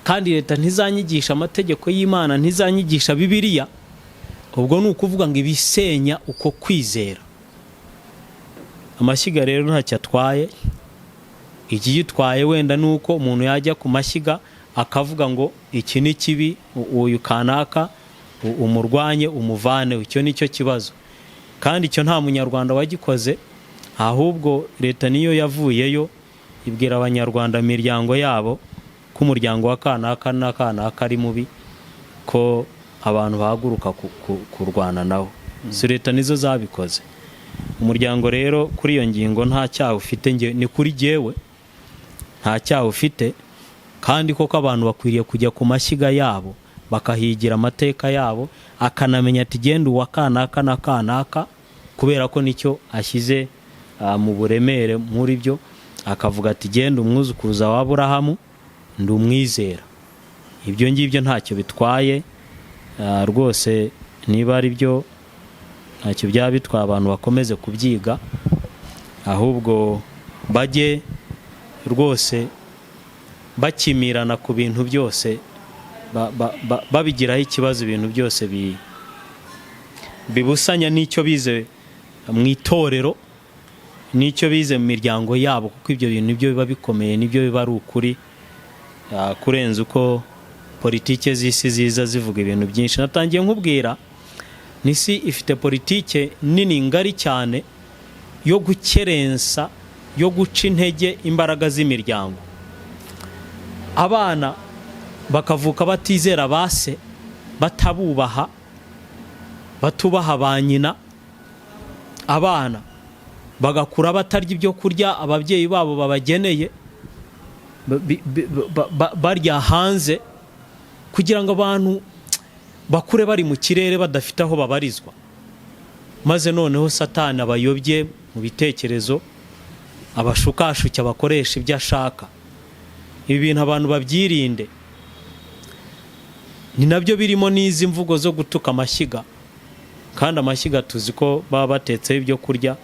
Speaker 2: kandi leta ntizanyigisha amategeko y'Imana, ntizanyigisha Bibiliya, ubwo ni ukuvuga ngo ibisenya uko kwizera. Amashyiga rero ntacyo atwaye. Ikiyitwaye wenda ni uko umuntu yajya ku mashyiga akavuga ngo iki ni kibi, uyu kanaka umurwanye, umuvane. Icyo ni cyo kibazo, kandi icyo nta Munyarwanda wagikoze. Ahubwo leta niyo yavuyeyo ibwira Abanyarwanda imiryango yabo ko umuryango wa kanaka na kanaka ari mubi, ko abantu bahaguruka kurwana nawo. Si leta nizo zabikoze. Umuryango rero kuri iyo ngingo nta cyaha ufite. Ni kuri jyewe. Nta cyaha ufite. Kandi koko abantu bakwiriye kujya ku mashyiga yabo, bakahigira amateka yabo, akanamenya ati: "Genda uwa kanaka na kanaka," kubera ko nicyo ashyize mu buremere muri byo, akavuga ati: "Genda umwuzukuruza wa Aburahamu, ndi umwizera." Ibyo ngibyo ntacyo bitwaye rwose. Niba ari byo, ntacyo byaba bitwaye. Abantu bakomeze kubyiga, ahubwo bajye rwose bakimirana ku bintu byose, babigiraho ikibazo, ibintu byose bibusanya n'icyo bize mu itorero n'icyo bize mu miryango yabo, kuko ibyo bintu nibyo biba bikomeye, nibyo biba ari ukuri kurenza uko politike z'isi ziza zivuga ibintu byinshi. Natangiye nkubwira, n'isi ifite politike nini ngari cyane yo gukerensa, yo guca intege imbaraga z'imiryango. Abana bakavuka batizera ba se, batabubaha, batubaha ba nyina. Abana bagakura batarya ibyo kurya ababyeyi babo babageneye, barya hanze, kugira ngo abantu bakure bari mu kirere, badafite aho babarizwa. Maze noneho Satani abayobye mu bitekerezo, abashukashuke, abakoresha ibyo ashaka. Ibi bintu abantu babyirinde. Ni nabyo birimo n'izi mvugo zo gutuka amashyiga. Kandi amashyiga tuzi ko baba batetseho ibyo kurya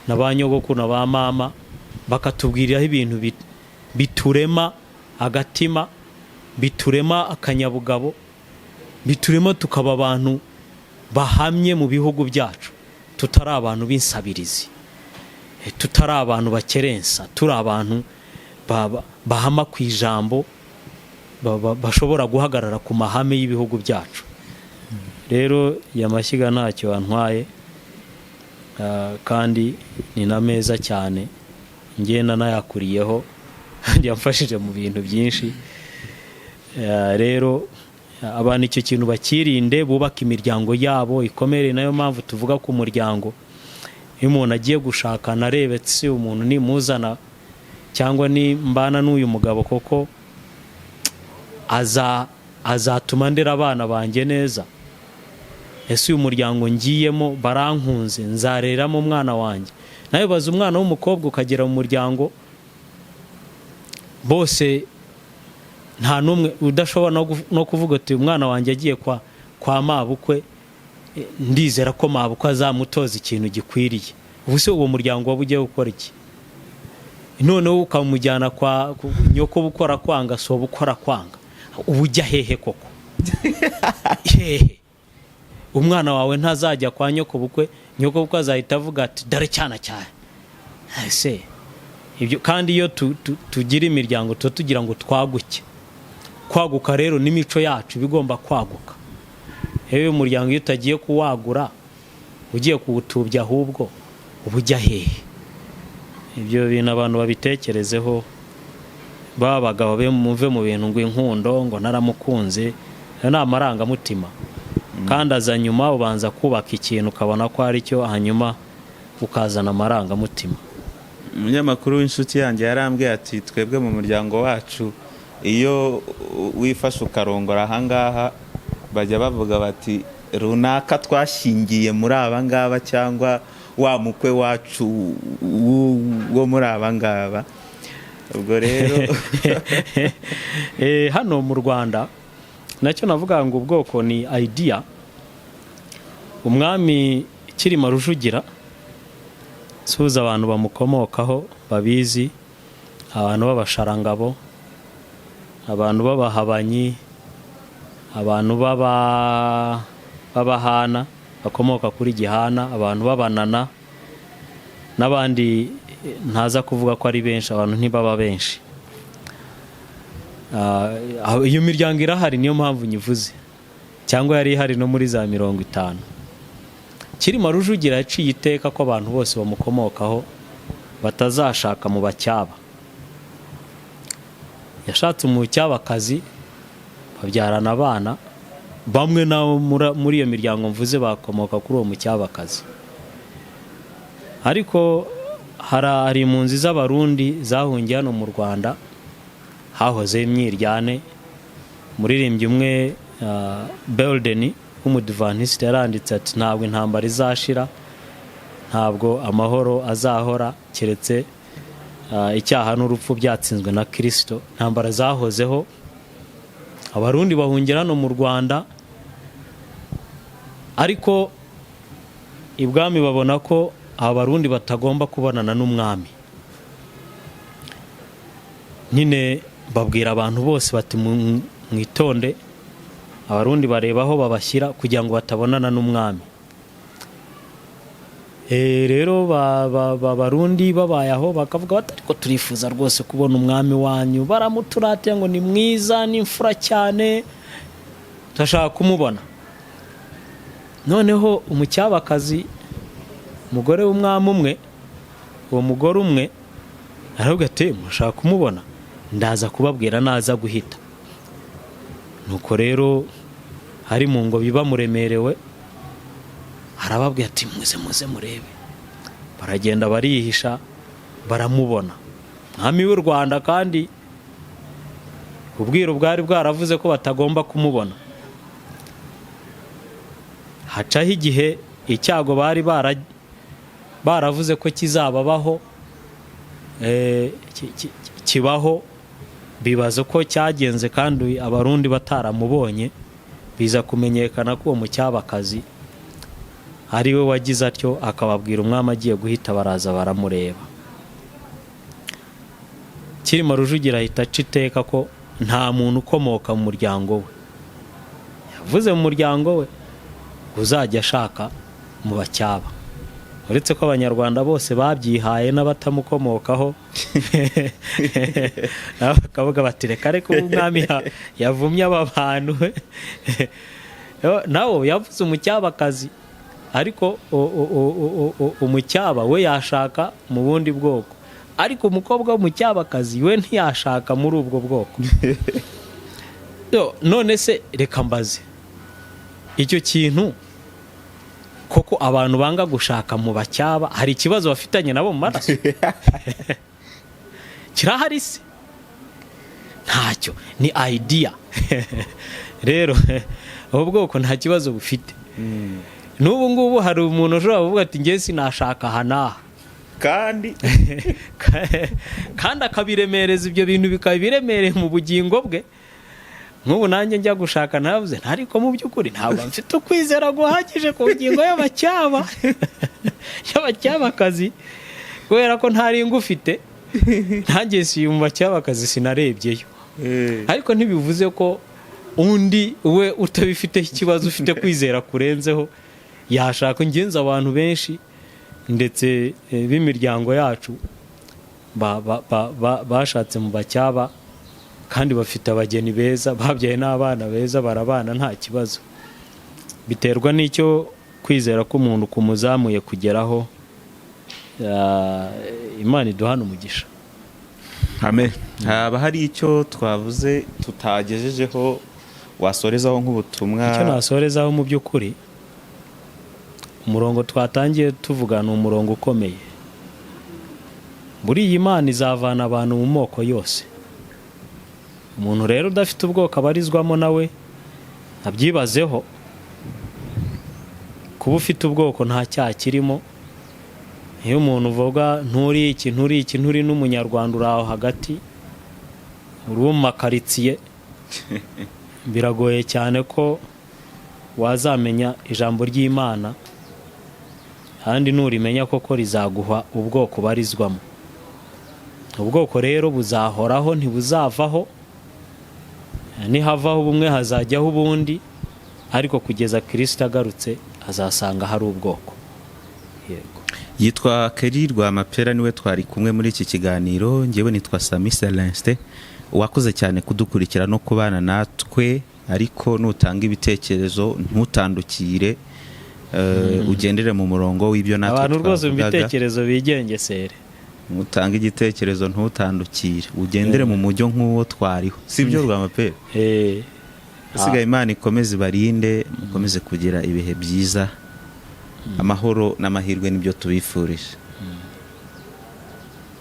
Speaker 2: na ba nyogokuru na ba mama, bakatubwiriraho ibintu biturema agatima, biturema akanyabugabo, biturema tukaba abantu bahamye mu bihugu byacu, tutari abantu b'insabirizi, tutari abantu bakerensa, turi abantu bahama ku ijambo, bashobora guhagarara ku mahame y'ibihugu byacu. Rero aya mashyiga ntacyo antwaye, kandi ni na meza cyane. Ngenda nayakuriyeho, yamfashije mu bintu byinshi. Rero abantu icyo kintu bakirinde, bubake imiryango yabo ikomere. Nayo mpamvu tuvuga ku muryango. Iyo umuntu agiye gushakana, arebetse umuntu nimuzana cyangwa nimbana n'uyu mugabo, koko azatuma ndera abana banjye neza? Ese uyu muryango ngiyemo barankunze, nzareramo umwana wanjye? Nawe baza umwana w'umukobwa, ukagera mu muryango bose nta n'umwe udashobora no kuvuga ati: "Umwana wanjye agiye kwa mabukwe, ndizera ko mabukwe azamutoza ikintu gikwiriye." Ubu se uwo muryango waba ugiye gukora iki? Noneho ukamujyana kwa nyoko bukora kwanga, so bukora kwanga, uba ujya hehe koko? Hehe? Umwana wawe ntazajya kwa nyoko bukwe, nyoko bukwe azahita avuga ati: "Dore cyana cyane." Ese ibyo? Kandi iyo tugira imiryango, tuba tugira ngo twaguke. Kwaguka rero n'imico yacu iba igomba kwaguka. Iyo umuryango, iyo utagiye kuwagura, ugiye kuwutubya ahubwo, uba ujya hehe? Ibyo bintu abantu babitekerezeho. Ba bagabo be, muve mu bintu ngo inkundo, ngo naramukunze. Ayo ni amarangamutima kandi aza nyuma. Ubanza kubaka ikintu, ukabona ko ari cyo, hanyuma ukazana amarangamutima.
Speaker 1: Umunyamakuru w'inshuti yanjye yarambwiye ati: "Twebwe mu muryango wacu, iyo wifashe ukarongora ahangaha, bajya bavuga bati: 'Runaka twashyingiye muri aba ngaba,' cyangwa 'wa mukwe wacu wo muri aba ngaba.'" Ubwo rero
Speaker 2: Hano mu Rwanda nacyo navuga ngo ubwoko ni idea. Umwami Cyilima Rujugira, suhuza abantu bamukomokaho babizi, abantu b'Abasharangabo, abantu b'Abahabanyi, abantu b'Abahana bakomoka kuri Gihana, abantu b'Abanana n'abandi, ntaza kuvuga ko ari benshi, abantu ntibaba benshi. Iyo miryango irahari, niyo mpamvu nyivuze, cyangwa yari ihari no muri za 50. Cyilima Rujugira yaciye iteka ko abantu bose bamukomokaho batazashaka mu Bacyaba. Yashatse umucyabakazi, babyarana abana. Bamwe nabo muri iyo miryango mvuze bakomoka kuri uwo mucyabakazi. Ariko Hari impunzi z'Abarundi zahungiye hano mu Rwanda, hahozeho imyiryane. Umuririmbyi umwe, Belden w'Umudivantiste, yaranditse ati: "Ntabwo intambara izashira, ntabwo amahoro azahora keretse icyaha n'urupfu byatsinzwe na Kirisito." Intambara zahozeho, Abarundi bahungira hano mu Rwanda, ariko ibwami babona ko Abarundi batagomba kubonana n'umwami. Nyine babwira abantu bose bati: "Mwitonde, Abarundi bareba aho babashyira kugira ngo batabonana n'umwami." Rero Barundi babaye aho, bakavuga bati: "Ariko turifuza rwose kubona umwami wanyu, baramuturatiye ngo ni mwiza, ni imfura cyane, turashaka kumubona." Noneho umucyabakazi, umugore w'umwami umwe, uwo mugore umwe aravuga ati: "Mushaka kumubona, ndaza kubabwira naza guhita." Nuko rero hari mu ngobyi bamuremerewe, arababwira ati: "Muze, muze murebe." Baragenda, barihisha, baramubona, mwami w'u Rwanda, kandi ubwiru bwari bwaravuze ko batagomba kumubona. Hacaho igihe, icyago bari baravuze ko kizababaho kibaho. Bibaza ko cyagenze kandi Abarundi bataramubonye. Biza kumenyekana ko uwo mucyabakazi ari we wagize atyo akababwira umwami agiye guhita, baraza baramureba. Cyilima Rujugira ahita aca iteka ko nta muntu ukomoka mu muryango we, yavuze mu muryango we, uzajya ashaka mu bacyaba, uretse ko Abanyarwanda bose babyihaye n'abatamukomokaho nabo bakavuga bati: "Reka reka, umwami yavumye aba bantu." Nawe yavuze umucyabakazi, ariko umucyaba we yashaka mu bundi bwoko, ariko umukobwa w'umucyabakazi we ntiyashaka muri ubwo bwoko. None se reka mbaze, icyo kintu koko, abantu banga gushaka mu bacyaba, hari ikibazo bafitanye nabo mu maraso kirahari se? Ntacyo, ni idea. Rero ubu bwoko nta kibazo bufite. N'ubu ngubu hari umuntu ushobora kuvuga ati: "Ngewe sinashaka aha n'aha."
Speaker 1: Kandi
Speaker 2: Kandi akabiremereza, ibyo bintu bikaba biremereye mu bugingo bwe. Nk'ubu nanjye njya gushaka ntavuze, ariko mu by'ukuri ntabwo mfite ukwizera guhagije ku ngingo y'abacyaba, y'abacyabakazi, kubera ko ntari ngufite. Ntange si mu bacyabakazi, sinarebyeyo. Ariko ntibivuze ko undi we utabifiteho ikibazo, ufite kwizera kurenzeho, yashaka. Ingenzi abantu benshi ndetse b'imiryango yacu bashatse mu bacyaba, kandi bafite abageni beza, babyaye n'abana beza, barabana nta kibazo. Biterwa n'icyo kwizera k'umuntu kumuzamuye kugeraho. Imana iduhana umugisha.
Speaker 1: Amen. Haba hari icyo twavuze tutagejejeho wasorezaho nk'ubutumwa?
Speaker 2: Icyo nasorezaho mu by'ukuri, umurongo twatangiye tuvuga ni umurongo ukomeye. Muri iyi Mana izavana abantu mu moko yose. Umuntu rero udafite ubwoko abarizwamo nawe abyibazeho. Kuba ufite ubwoko nta cyaha kirimo. Iyo umuntu uvuga nturi iki, nturi iki, nturi n'Umunyarwanda, uri aho hagati, uri uwo mu makaritsiye, biragoye cyane ko wazamenya ijambo ry'Imana. Kandi nurimenya koko, rizaguha ubwoko ubarizwamo. Ubwoko rero buzahoraho, ntibuzavaho. Nihavaho bumwe hazajyaho ubundi, ariko kugeza Kirisito agarutse azasanga hari ubwoko. Yego.
Speaker 1: Yitwa Keri Rwamapera, niwe twari kumwe muri iki kiganiro. Ngewe nitwa Sami Celestin. Wakoze cyane kudukurikira no kubana natwe, ariko nutanga ibitekerezo ntutandukire, ugendere mu murongo w'ibyo natwe
Speaker 2: Abantu rwose mu
Speaker 1: twavugaga.
Speaker 2: bitekerezo bigengesere.
Speaker 1: Nutanga igitekerezo ntutandukire, ugendere mu mujyo nk'uwo twariho, si byo, Rwamapera?
Speaker 2: Eh.
Speaker 1: Asigaye Imana ikomeze ibarinde, mukomeze kugira ibihe byiza. Amahoro n'amahirwe nibyo tubifurije.